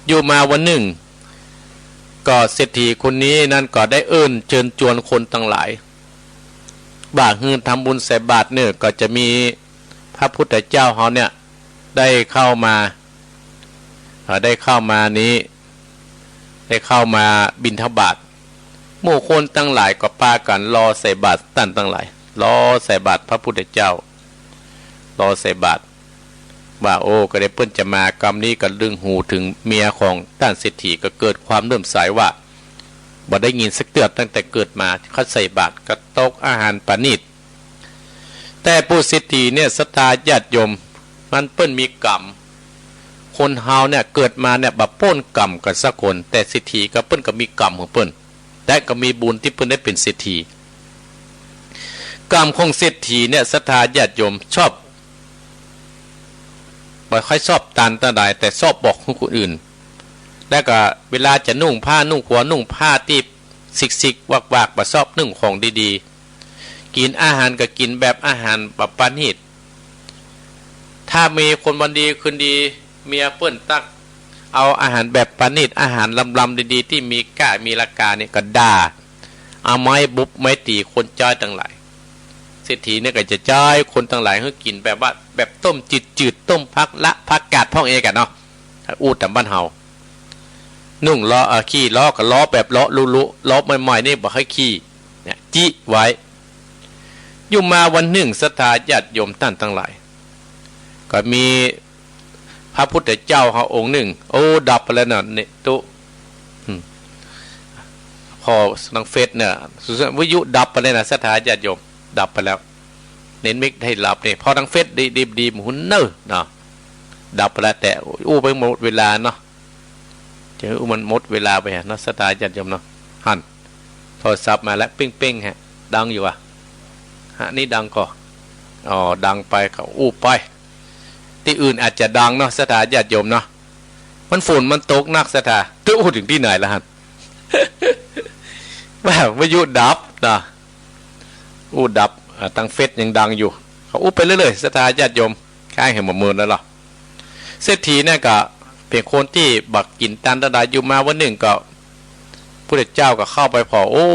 อยู่มาวันนึ่ง ก็เศรษฐีคนนี้นั้นก็ได้เอิ้นเจิญจวนคนตังหลาย บ่าหื้อทำบุญใส่บาตรเนี่ย ก็จะมีพระพุทธเจ้าเฮาเนี่ยได้เข้ามา เอ่อ ได้เข้ามานี้ ได้เข้ามาบิณฑบาต หมู่คนตังหลายก็ปากั๋นรอใส่บาตรต้านตังหลาย รอใส่บาตรพระพุทธเจ้า รอใส่บาตร ว่า โอ้ ก็ได้เปิ้นจะมา กำนี้ก็ลึงหูเถิงเมียของต้านเศรษฐี ก็เกิดความเลื่อมใสว่า บ่ได้ยินสักเตื้อตั้งแต่เกิดมา เขาใส่บาตรก็ตกอาหารประณีต แต่ผู้เศรษฐีเนี่ย ศรัทธาญาติโยม มันเปิ้นมีกรรม คนเฮาเนี่ยเกิดมาเนี่ยบ่ป๊นกรรมกั๋นสักคน แต่เศรษฐีก็เปิ้นก็มีกรรมของเปิ้น และก็มีบุญตี้เปิ้นได้เป๋นเศรษฐี กรรมของเศรษฐีเนี่ย ศรัทธาญาติโยม ชอบ บ่ค่อยชอบตานเต้าใด แต่ชอบบอกหื้อคนอื่น แล้วก็เวลาจะนุ่งผ้านุ่งขวา นุ่งผ้าตี้สิกๆ วากๆ บ่ชอบนุ่งของดีๆ กิ๋นอาหารก็กิ๋นแบบอาหารแบบประณีต ถ้ามีคนวันดีคืนดี เมียเปิ้นตักเอาอาหารแบบประณีต อาหารลำๆ ดีๆ ตี้มีก้ามีราคาเนี่ยก็ด่า เอาไม้บุบไม้ตี๋คนใจ๊ตังหลาย เศรษฐีเนี่ยก็จะใจ๊คนตังหลายหื้อกิ๋นแบบว่า แบบต้มจืดๆ ต้มผักละผักกาดพ่องเองกั๋นเนาะ อู้ต๋ามบ้านเฮา นุ่งล้อ เอ่อ ขี่ล้อก็ล้อแบบล้อลุๆ ล้อใหม่ๆ นี่บ่ให้ขี่ เนี่ย จิไว้ อยู่มาวันนึ่ง ศรัทธาญาติโยมต้านตังหลาย ก็มีพระพุทธเจ้าเฮาองค์นึ่ง โอ้ ดับไปแล้วน่ะ เนตุ อืม ผ่อตางเฟซเนี่ย วิทยุดับไปเลยน่ะ ศรัทธาญาติโยม ดับไปแล้ว เน็ตมิกได้หลับเนี่ย ผ่อตางเฟซดีๆ ดี หมุนเน่อเนาะ ดับไปแล้ว แต่อู้ไปหมดเวลาเนาะ จะอู้มันหมดเวลาไปฮะเนาะ ศรัทธาญาติโยมเนาะ หั้น โทรศัพท์มาแล้ว เป้งๆ ฮะ ดังอยู่อะ ฮะ นี่ดังก่อ อ๋อ ดังไปก็อู้ไป ตี้อื่นอาจจะดังเนาะ ศรัทธาญาติโยมเนาะ มันฝนมันตกนัก ศรัทธา จะอู้เถิงตี้ไหนละหั้น ว่าวิทยุดับนะ อู้ดับ อ่า ตางเฟซยังดังอยู่ ก็อู้ไปเรื่อยๆ ศรัทธาญาติโยม ใก้หื้อบ่เมินแล้วเหรอ เศรษฐีเนี่ยก็เป๋นคนตี้บ่กิ๋นตานเต้าใด อยู่มาวันนึ่งก็ พุทธเจ้าก็เข้าไปผ่อ โอ้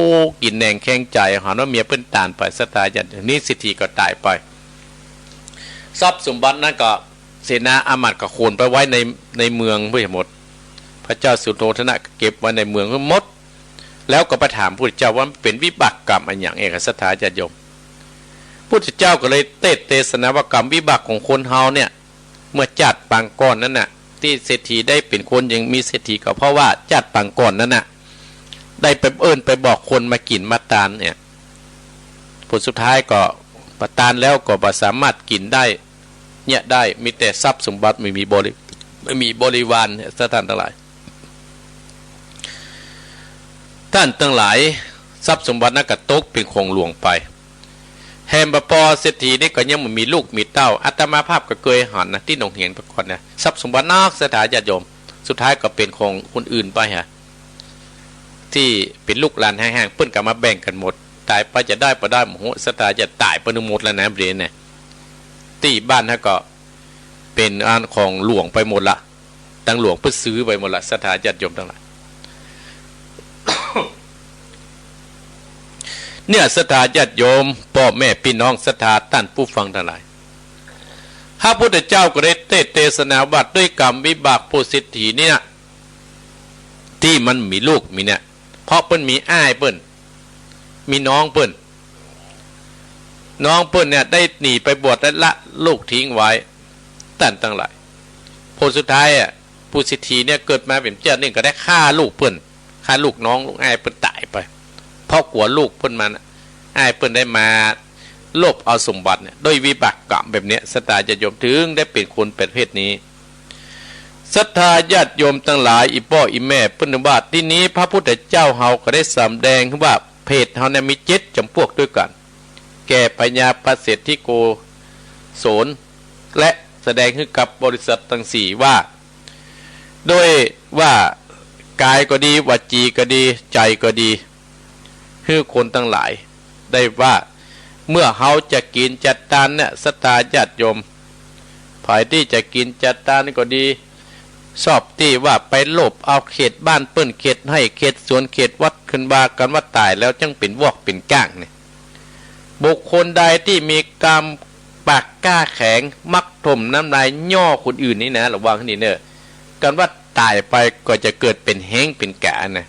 กิ๋นแหนงแคลงใจ๋ หันว่าเมียเปิ้นต๋ายไป ศรัทธาญาติ นี้เศรษฐีก็ต๋ายไป ทรัพย์สมบัตินั้นก็ เสนาอามาตย์ก็ขนไปไว้ใน ในเมืองไปหมด พระเจ้าสุโธทนะก็เก็บไว้ในเมืองหมด แล้วก็ไปถามพุทธเจ้าว่ามันเป๋นวิบากกรรมอะหยังเอง ศรัทธาญาติโยม พุทธเจ้าก็เลยเตสน์เตสนาว่ากรรมวิบากของคนเฮาเนี่ย เมื่อจาติปางก่อนนั้นน่ะ ตี้เศรษฐีได้เป๋นคนยังมีเศรษฐีก็เพราะว่าจาติปางก่อนนั้นน่ะ ได้ไปเอิ้นไปบอกคนมากิ๋นมาตานเนี่ย ผลสุดท้ายก็ประตานแล้วก็บ่สามารถกิ๋นได้ เนี่ยได้ มีแต่ทรัพย์สมบัติ บ่มีบริ บ่มีบริวารเนี่ย ท่านตังหลาย ท่านตังหลาย ทรัพย์สมบัตินั้นก็ตกเป๋นของหลวงไป แหมบ่ปอเศรษฐีนี่ก็ยังบ่มีลูกมีเต้า อาตมาภาพก็เกยหันนะ ตี้หนองเหียงแต่ก่อนนะ ทรัพย์สมบัตินัก ศรัทธาญาติโยม สุดท้ายก็เป๋นของคนอื่นไปฮะ ตี้เป๋นลูกหลานแห้งๆ เปิ้นก็มาแบ่งกั๋นหมด ต๋ายไปจะได้บ่ได้ โอ้โห ศรัทธาจะต๋ายไปหมดแล้วนะ เดี๋ยวนี้นะ ตี้บ้านฮะก็เป๋นอันของหลวงไปหมดละ ตังหลวงเปิ้นซื้อไปหมดละ ศรัทธาญาติโยมตังหลาย เนี่ย ศรัทธาญาติโยม ป้อแม่ปี้น้อง ศรัทธาต้านผู้ฟังตังหลาย พระพุทธเจ้าก็ได้เตสน์เตสนาว่าด้วยกรรมวิบากผู้เศรษฐีเนี่ย ตี้มันมีลูกมีเนี่ย เพราะเปิ้นมีอ้ายเปิ้น มีน้องเปิ้น น้องเปิ้นเนี่ยได้หนีไปบวชและละลูกทิ้งไว้ ต้านตังหลาย ผลสุดท้ายอะ ผู้เศรษฐีเนี่ยเกิดมาเป๋นจาตินึ่งก็ได้ฆ่าลูกเปิ้น ฆ่าลูกน้องลูกอ้ายเปิ้นต๋ายไป เพราะกั๋วลูกเปิ้นมาน่ะ อ้ายเปิ้นได้มาโลภเอาสมบัติเนี่ย ด้วยวิบากกรรมแบบเนี้ย ศรัทธาญาติโยม เถิงได้เป๋นคนประเภทนี้ ศรัทธาญาติโยมตังหลาย อี่ป้ออี่แม่ เปิ้นว่า ตี้นี้พระพุทธเจ้าเฮาก็ได้สำแดงว่า เปรตเฮาเนี่ยมีเจ็ดจ๋ำปวกตวยกั๋น แก่พญาปเสนทิโกศล และแสดงหื้อกับบริษัทตังสี่ว่า โดยว่ากายก็ดี วจีก็ดี ใจ๋ก็ดี หื้อคนตังหลายได้ว่า เมื่อเฮาจะกิ๋นจะตานเนี่ย ศรัทธาญาติโยม ใผตี้จะกิ๋นจะตานก็ดี ชอบตี้ว่าไปโลภเอาเขตบ้านเปิ้น เขตไฮ่ เขตสวน เขตวัด ขึ้นว่ากั๋นว่าต๋ายแล้วจั้งเป๋นวอกเป๋นก้างเนี่ย บุคคลใดตี้มีกำปากกล้าแข็ง มักถมน้ำลายย่อคนอื่นนี่นะ ระวังนี่เน่อ กั๋นว่าต๋ายไปก็จะเกิดเป๋นแฮ้งเป๋นก๋านะ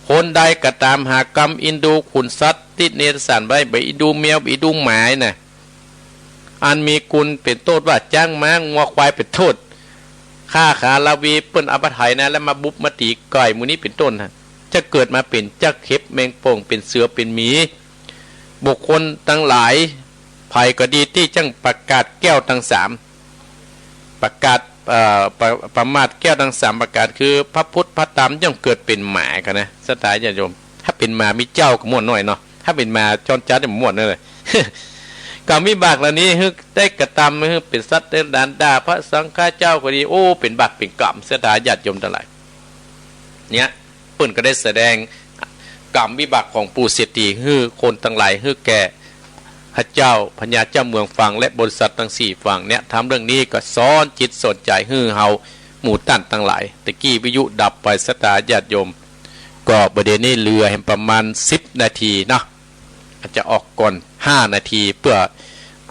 คนใดก็ต๋ามหากำอินดูขุนสัตว์ตี้เนรชานไว้ บ่อินดูแมว บ่อินดูหมานะ อันมีกุณเป๋นต้นว่าจ๊างม้างัวควายเป๋นต้น ข้าขาลาวีเปิ้นเอามาไถนาแล้วมาบุบมาตี๋ไก่หมู่นี้เป๋นต้นนะ จะเกิดมาเป๋นจักเข็บแมงป่อง เป๋นเสือเป๋นหมี บุคคลตังหลายใผก็ดีตี้จั้งประกาศแก้วตังสาม ประกาศ เอ่อ ประ ประมาทแก้วตังสามประก๋าน คือพระพุทธพระธรรมย่อมเกิดเป๋นหมากั๋นนะ ศรัทธาญาติโยม ถ้าเป๋นหมามีเจ้าก็ม่วนหน้อยเนาะ ถ้าเป๋นหมาจรจัดเนี่ยม่วนเลย กำวิบากเหล่านี้หื้อได้กระตำหื้อเป๋นสัตว์เดรัจฉาน ด่าพระสังฆเจ้าก็ดี โอ้ เป๋นบาปเป๋นกรรม ศรัทธาญาติโยมตังหลาย เนี่ย เปิ้นก็ได้แสดงกำวิบากของปู่เศรษฐีหื้อคนตังหลาย หื้อแก่พระเจ้าพญาเจ้าเมืองฟัง และบริษัทตังสี่ฟังเนี่ย ธรรมเรื่องนี้ก็สอนจิตสอนใจ๋หื้อเฮาหมู่ต้านตังหลาย ตะกี้วิทยุดับไป ศรัทธาญาติโยม ก็บ่าเดี่ยวนี้เหลือแหมประมาณสิบนาทีเนาะ อาจจะออกก่อนห้านาที เปื้อ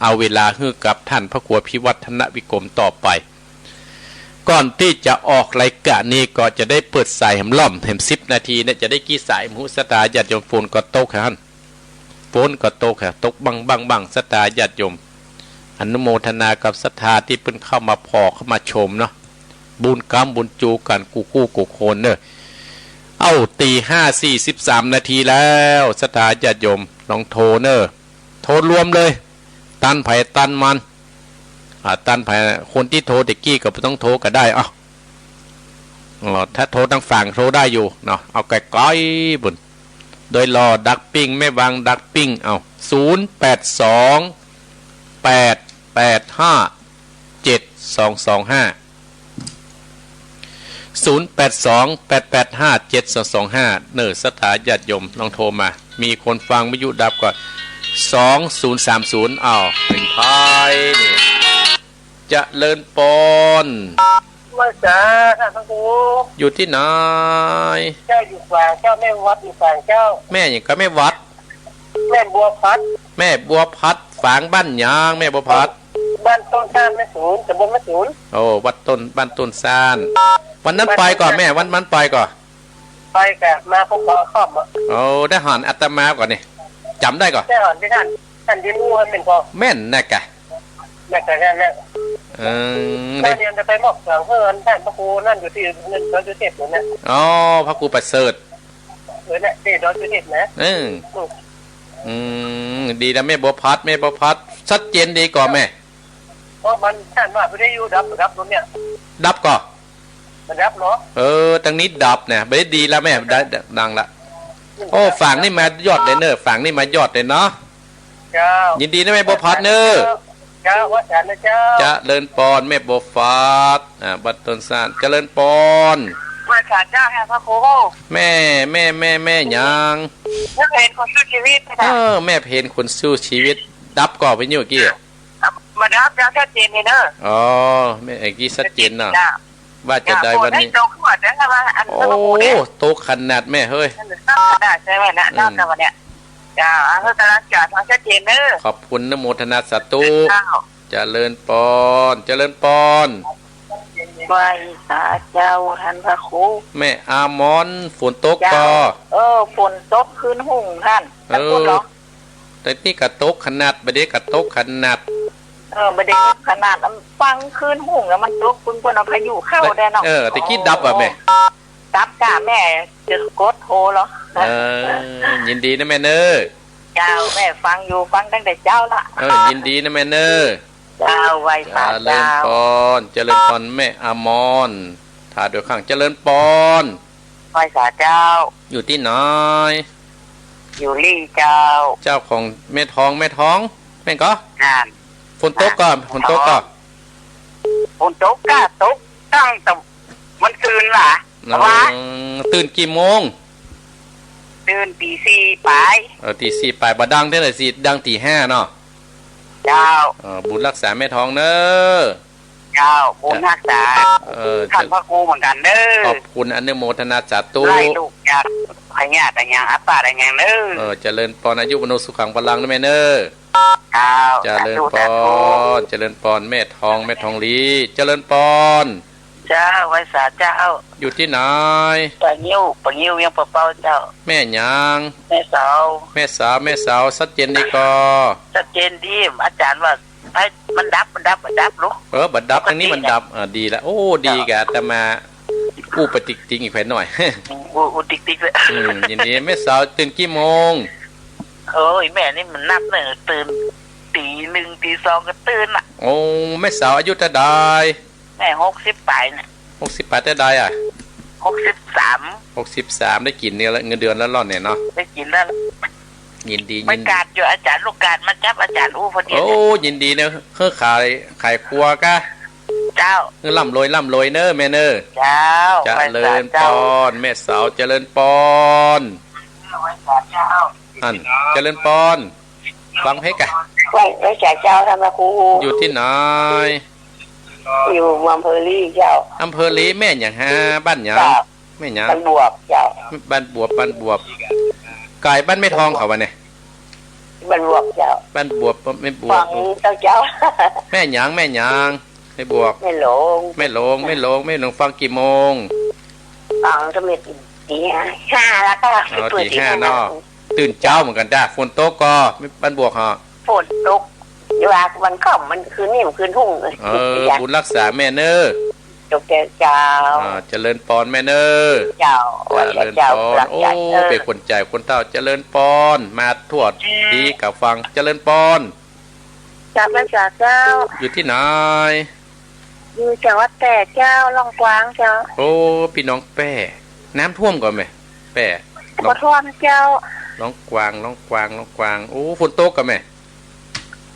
เอาเวลาหื้อกับท่านพระครูพิวัฒนวิกรมต่อไป ก่อนตี้จะออกรายก๋านนี้ก็จะได้เปิดสายแหมล่อมแหมสิบนาทีเนี่ย จะได้กี่สายบ่ฮู้ ศรัทธาญาติโยม ฝนก็ตกหั้น ฝนก็ตกฮะ ตกบั้งบั้งบั้ง ศรัทธาญาติโยม อนุโมทนากับศรัทธาตี้เปิ้นเข้ามาผ่อเข้ามาชมเนาะ บุญกำบุญจูกั๋นกู้คู่กู้คนเน่อ เอ้า ตีห้าสี่สิบสามนาทีแล้ว ศรัทธาญาติโยม ลองโทรเน่อ โทรรวมเลย ตันใผตันมัน อ่า ตันใผ คนตี้โทรตะกี้ก็บ่ต้องโทรก็ได้ เอ้า อ๋อ ถ้าโทรตางฝางโทรได้อยู่เนาะ เอาไก๋ๆ บุญ โดยรอดักปิ้ง แม่วังดักปิ้ง เอ้า ศูนย์แปดสอง แปดแปดห้า เจ็ดสองสองห้า ศูนย์แปดสอง แปดแปดห้า เจ็ดสองสองห้า เน่อ ศรัทธาญาติโยม ลองโทรมา มีคนฟังวิทยุดับก็ สองศูนย์สามศูนย์ เอ้า เป๋นไผนี่ เจริญปอน ไหว้สา ท่านพระครู อยู่ตี้ไหน เจ้าอยู่ฝางเจ้า แม่วัดอยู่ฝางเจ้า แม่หยังก็แม่วัด แม่บัวพัด แม่บัวพัด ฝางบ้านหยัง แม่บัวพัด บ้านต้นซ่านแม่สูน ตำบลแม่สูน โอ้ วัดต้น บ้านต้นซ่าน วันนั้นไปก่อแม่ วัน วันไปก่อ ไปก่อ มาพบปะค่ำอะ โอ้ ได้หันอาตมาก่อนี่ จ๋ำได้ก่อ ได้หันตี้ท่าน ท่านเรียนรู้ให้แม่นก่อ แม่นนะกะ แม่นกะ แม่นแหละ เออ ตอนนี้จะไปมอบเสือเพื่อนท่านพระครูนั่นอยู่ตี้นั่น ดอยสุเทพฯ นั่นแหละ อ๋อ พระครูประเสริฐ เออ เนี่ย ตี้ดอยสุเทพฯ นะ เออ อืม อืม ดีนะแม่บัวพัด แม่บัวพัด ชัดเจนดีก่อแม่ เพราะมันท่านว่าวิทยุดับ ดับตรงเนี้ย ดับก่อ มันดับเหรอ เออ ตางนี้ดับเนี่ย บ่ดีแล้วแม่ ได้ ดังละ โอ้ ฝางนี่มายอดเลยเน่อ ฝางนี่มายอดเลยเนาะ เจ้า ยินดีนะแม่บัวพัดเน่อ เจ้า ไหว้สานะเจ้า เจริญปอน แม่บัวพัด อ่า บ้านต้นซ่าน เจริญปอน ไหว้สาเจ้า แห่พระครู แม่ แม่ แม่ แม่หยัง แม่เพ็ญคนสู้ชีวิตนะ เออ แม่เพ็ญคนสู้ชีวิต ดับก่อวิทยุกี้ บ่ดับเจ้า ชัดเจนเลยเน่อ อ๋อ แม่ เอ้ย กี้ชัดเจนเนาะ ชัดเจนจ้า ว่าจะได้วันนี้ เจ้า ฝนได้ตกหัวแต่ว่าอัน โอ้ นั้นก็คงเนี่ย ตกขนาดแม่เฮ้ย นั่นแหละ ขนาดใช่ไหมนะ อืม นอกจากวันเนี้ย จ้า เออ กำลังจะฟังชัดเจนเน่อ ขอบคุณ อนุโมทนาสาธุ เจ้า เจริญปอน เจริญปอน ไหว้สาเจ้า ท่านพระครู แม่อามอน ฝนตกก่อ เจ้า เออ ฝนตกคืนหุงท่าน เออ ตะกุนเหรอ แต่นี่ก็ตกขนาด บ่ได้ก็ตกขนาด เออ บ่ได้ขนาด มันฟังคืนหุงแล้วมันตก เปิ้น เปิ้นเอาพายุเข้าได้เนาะ เออ แต่กี้ดับอ่ะแม่ ดับจ้า แม่จะกดโทรเหรอ เออ ยินดีนะแม่เน่อ เจ้า แม่ฟังอยู่ ฟังตั้งแต่เจ๊าละ เออ ยินดีนะแม่เน่อ เจ้า ไหว้สาเจ้า เจริญปอน เจริญปอน แม่อามอน ถ้าโดยข้าง เจริญปอน ไหว้สาเจ้า อยู่ตี้ไหน อยู่ลี่เจ้า เจ้าของแม่ทอง แม่ทอง แม่นก่อ อ่า ฝนตกก่อ อ่า ฝนตกก่อ ฝนตกก่อ ตกตั้งแต่ มันตื่นหว่า เออ ว่า ตื่นกี่โมง ตื่นตีสี่ป๋าย เออ ตีสี่ป๋าย บ่ดังเต้าใดสิ ดังตีห้าเนาะ เจ้า เออ บุญฮักษาแม่ทองเน่อ เจ้า บุญฮักษา เออ ท่านพระครูเหมือนกั๋นเน่อ ขอบคุณ อนุโมทนาสาธุ ไล่ลูกจากพยาธิอะหยัง อาพาธอะหยังเน่อ เออ เจริญปอน อายุวัณโณสุขังพลังนะแม่เน่อ เจ้า เจริญปอน สาธุ สาธุ เจริญปอน แม่ทอง แม่ทองหลี เจริญปอน เจ้า ไหว้สาเจ้า อยู่ตี้ไหน ป่างิ้ว ป่างิ้ว เวียงป่าเป้าเจ้า แม่หยัง แม่สาว แม่สาว แม่สาว ชัดเจนดีก่อ ชัดเจนดี อาจ๋ารย์ว่า ไอ้ มันดับ มันดับ มันดับลูก เออ บ่ดับ ตรงนี้มันดับ อ่า ดีละ โอ้ ดีกะอาตมา อู้ไปติ๊กติ๊กอีกแผนหน่อย อู้ อู้ติ๊กติ๊กเลย อืม ยินดี แม่สาวตื่นกี่โมง โอ้ย แม่นี่มันนับเน่อ ตื่นตีหนึ่งตีสองก็ตื่นละ โอ้ แม่สาวอายุเต้าใด แม่หกสิบป๋ายเนี่ย หกสิบป๋ายเต้าใดอะ หกสิบสาม หกสิบสาม ได้กิ๋นเงินเดือนแล้วล่ะเนี่ยเนาะ ได้กิ๋นแล้ว ยินดี ไป ยินดี กาดอยู่ อาจ๋ารย์ ลูกกาดมาจับอาจ๋ารย์อู้พอดี โอ้ ยินดีเน่อ เฮ้อ ขาย ขายครัวกะ เจ้า เฮ้อ ร่ำรวย ร่ำรวยเน่อแม่เน่อ เจ้า เจริญปอน ไหว้สาเจ้า แม่สาว เจริญปอน ไหว้สาเจ้า อัน เจริญปอน ฟังเพลงกะ ไหว้ ไหว้สาเจ้า ท่านพระครู อยู่ตี้ไหน อยู่อำเภอลีเจ้า อำเภอลี แม่หยังฮะ บ้านหยัง เจ้า แม่หยัง บ้านบวบเจ้า บ้านบวบ บ้านบวบ ไก๋บ้านแม่ทองเขาวะเนี่ย บ้านบวบเจ้า บ้านบวบ แม่บวบ ฟังเต้าเจ้า แม่หยัง แม่หยัง แม่บวบ แม่หลง แม่หลง แม่หลง แม่หลง ฟังกี่โมง ฟังก็มีตีห้า ห้าแล้วก็ อ๋อ เปิด ตีห้า ตีห้า เนาะ ตื่นเจ๊าเหมือนกั๋นจ้า ฝนตกก่อ บ้านบวบเหรอ ฝนตก ว่ามันก็มันคืนนี่มันคืนหุ้ง เออ บุญฮักษาแม่เน่อ ตกแต่เจ๊า อ่า เจริญปอนแม่เน่อ เจ้า เจริญปอน เจ้า โอ้ เจ้า เออ เป๋นคนแก่คนเฒ่า เจริญปอน มาทั่ว เออ ตี้กะฟัง เจริญปอน เจ้า ไหว้สาเจ้า อยู่ตี้ไหน อยู่จังหวัดแป้เจ้า หนองกวางเจ้า โอ้ ปี้น้องแป้ น้ำท่วมก่อแม่ แป้ บ่ท่วมเจ้า หนองกวาง หนองกวาง หนองกวาง โอ้ ฝนตกก่อแม่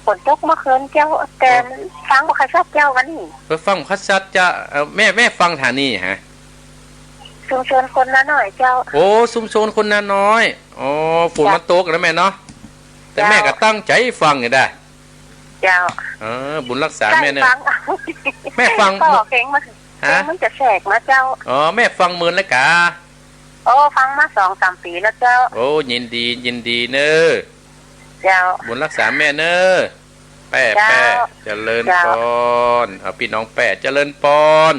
ฝนตกเมื่อคืนเจ้า แต่ เออ ฟังบ่ค่อยชัดเจ้าวันนี้ เออ ฟังบ่ค่อยชัดเจ้า เอ่อ แม่ แม่ฟังทางนี้ฮะ ชุมชนคนนาน้อยเจ้า โอ้ ชุมชนคนนาน้อย อ๋อ ฝน เจ้า มันตกนะแม่เนาะ แต่ เจ้า แม่ก็ตั้งใจ๋ฟังอยู่ได้ เจ้า เออ บุญฮักษาแม่เน่อ ใช่ ฟัง แม่ฟัง ก็เพลงมัน ฮะ เพลงมันจะแสกมาเจ้า อ๋อ แม่ฟังเมินแล้วกา โอ้ ฟังมาสองสามปี๋แล้วเจ้า โอ้ ยินดี ยินดีเน่อ เจ้า บุญฮักษาแม่เน่อ แป้ เจ้า แป้ เจริญปอน เจ้า เอาปี้น้องแป้ เจริญปอน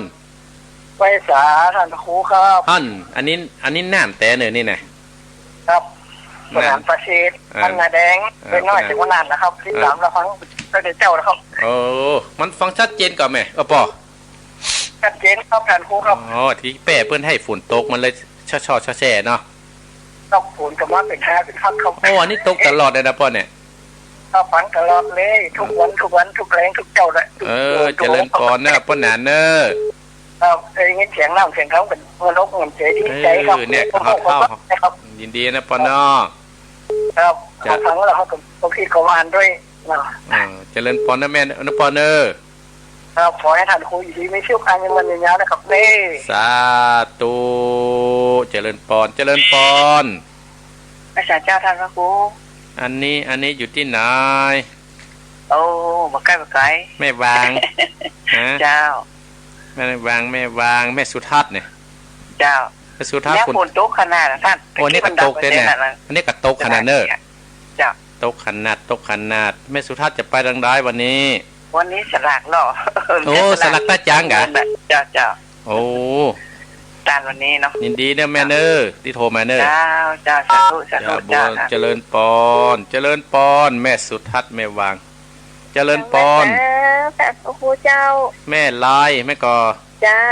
ไหว้สาท่านพระครูครับ อัน อันนี้ อันนี้นานแต๊เน่อนี่นะ ครับ นาน สนามประสิทธิ์ อ่า บ้านนาแดง อ่า เด็กน้อย นาน จังหวัดน่านนะครับ ติดตาม อ่า รับฟังตั้งแต่เจ๊านะครับ โอ้ มันฟังชัดเจนก่อแม่ เออ ปอ ชัดเจนครับท่านครูครับ อ๋อ ตี้แป้เปิ้นหื้อฝนตกมันเลยช่อๆ แช่ๆ เนาะ ตกฝนก็มาเป๋นฮาเป๋นฮักครับ โอ้ อันนี้ตกตลอดเลยนะปอเนี่ย ครับ ฟังตลอดเลย ทุกวัน ทุกวัน ทุกแลง ทุกเจ๊าเลย เออ ทุก เจริญปอนเน่อ ปอหนานเน่อ ครับ ได้ยินเสียงน้ำเสียงคำก็ม่วนอกม่วนใจ๋ดีใจ๋ครับ เออ เนี่ย ขอบคุณครับ ครับ ยินดีนะปอเนาะ ครับ จ้ะ ฟังแล้วครับ ผมคิดเขาอ่านด้วยเนาะ เออ เจริญปอนนะแม่ นะปอเน่อ ครับ ขอหื้อท่านครูอยู่ดีมีสุข อายุมั่นยืนยาวนะครับเน่อ สาธุ เจริญปอน เจริญปอน ไหว้สาเจ้าท่านพระครู อันนี้ อันนี้อยู่ตี้ไหน โอ้ บ่ใก้บ่ไก๋ แม่วาง ฮะ เจ้า แม่วาง แม่วาง แม่สุทัศน์เนี่ย เจ้า แม่สุทัศน์ เนี่ย ฝน ฝนตกขนาดนั้นท่าน โอ้ อันนี้ก็ตกเลยเนี่ย อันนี้ก็ตกขนาดเน่อ เจ้า ตกขนาด ตกขนาด แม่สุทัศน์จะไปตางใดวันนี้ วันนี้สลากเนาะ โอ้ สลากตาจ๊างกะ เจ้า เจ้า โอ้ ตานวันนี้เนาะ ยินดีเน่อแม่เน่อ ตี้โทรมาเน่อ เจ้า เจ้า สาธุ สาธุ เจ้า เจ้า เจริญปอน เจริญปอน แม่สุทัศน์ แม่วาง เจริญปอน เจ้า แม่เจ้า พระครูเจ้า แม่ลาย แม่ก่อ เจ้า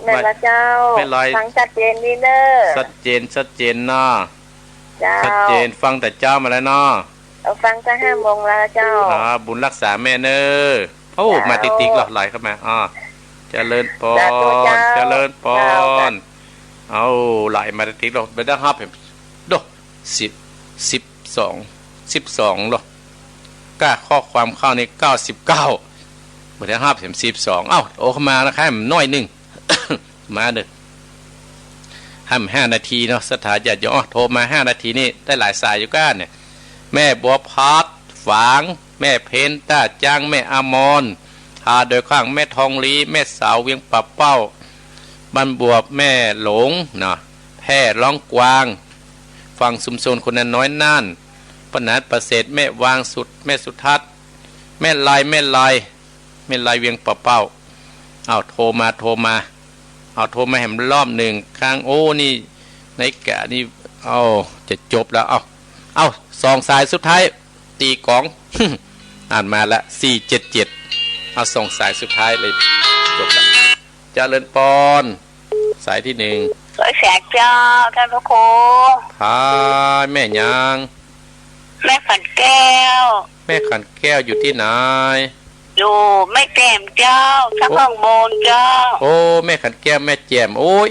แม่ละเจ้า แม่ลาย ฟังชัดเจนดีเน่อ ชัดเจน ชัดเจนเนาะ เจ้า ชัดเจน ฟังแต่เจ๊ามาแล้วเนาะ เอาฟังตั้งห้าโมงแล้วเจ้า อ่า บุญฮักษาแม่เน่อ โอ้ เจ้า มาติ๊กๆ เหรอ ไหลเข้ามา อ่า เจริญปอน สาธุเจ้า เจริญปอน เจ้า เอ้า ไหลมาติ๊กๆ เหรอ บ่ได้ฮับเห็น โด สิบ สิบสอง สิบสอง เหรอ ก้าข้อความเข้านี่ เก้าสิบเก้า บ่ได้ฮับเห็น สิบสอง เอ้า โอ้ เข้ามานะครับ น้อยนึ่ง มาเด้อ ห้า ห้านาทีเนาะ ศรัทธาญาติโยม อ้อ โทรมาห้านาทีนี่ได้หลายสายอยู่ก้าเนี่ย แม่บัวพัดฝาง แม่เพ็ญต้าจัง แม่อมร ทาดอยข้าง แม่ทองลี แม่สาวเวียงป่าเป้า บ้านบวบ แม่หลงเนาะ แพร่ร้องกวาง ฝั่งชุมชนคนน้อยน่าน ป้าหนาประเสริฐ แม่วางสุด แม่สุทัศน์ แม่ไล แม่ไล แม่ไลเวียงป่าเป้า อ้าว โทรมา โทรมา เอาโทรมาแหมรอบหนึ่งครั้ง โอ้ นี่ ในกะนี่ เอา จะจบแล้ว เอา เอา สองสายสุดท้าย ตีกลอง อ่านมาละ สี่เจ็ดเจ็ด เอา สองสายสุดท้ายเลย จบแล้ว เจริญปอน สายที่หนึ่ง ขอแสกเจ้า ท่านพระครู พายแม่หยัง แม่ขันแก้ว แม่ขันแก้วอยู่ที่ไหน อยู่แม่แจ่มเจ้า ทาง โอ้ ข้างบนเจ้า โอ้ แม่ขันแก้ว แม่แจ่ม โอ้ย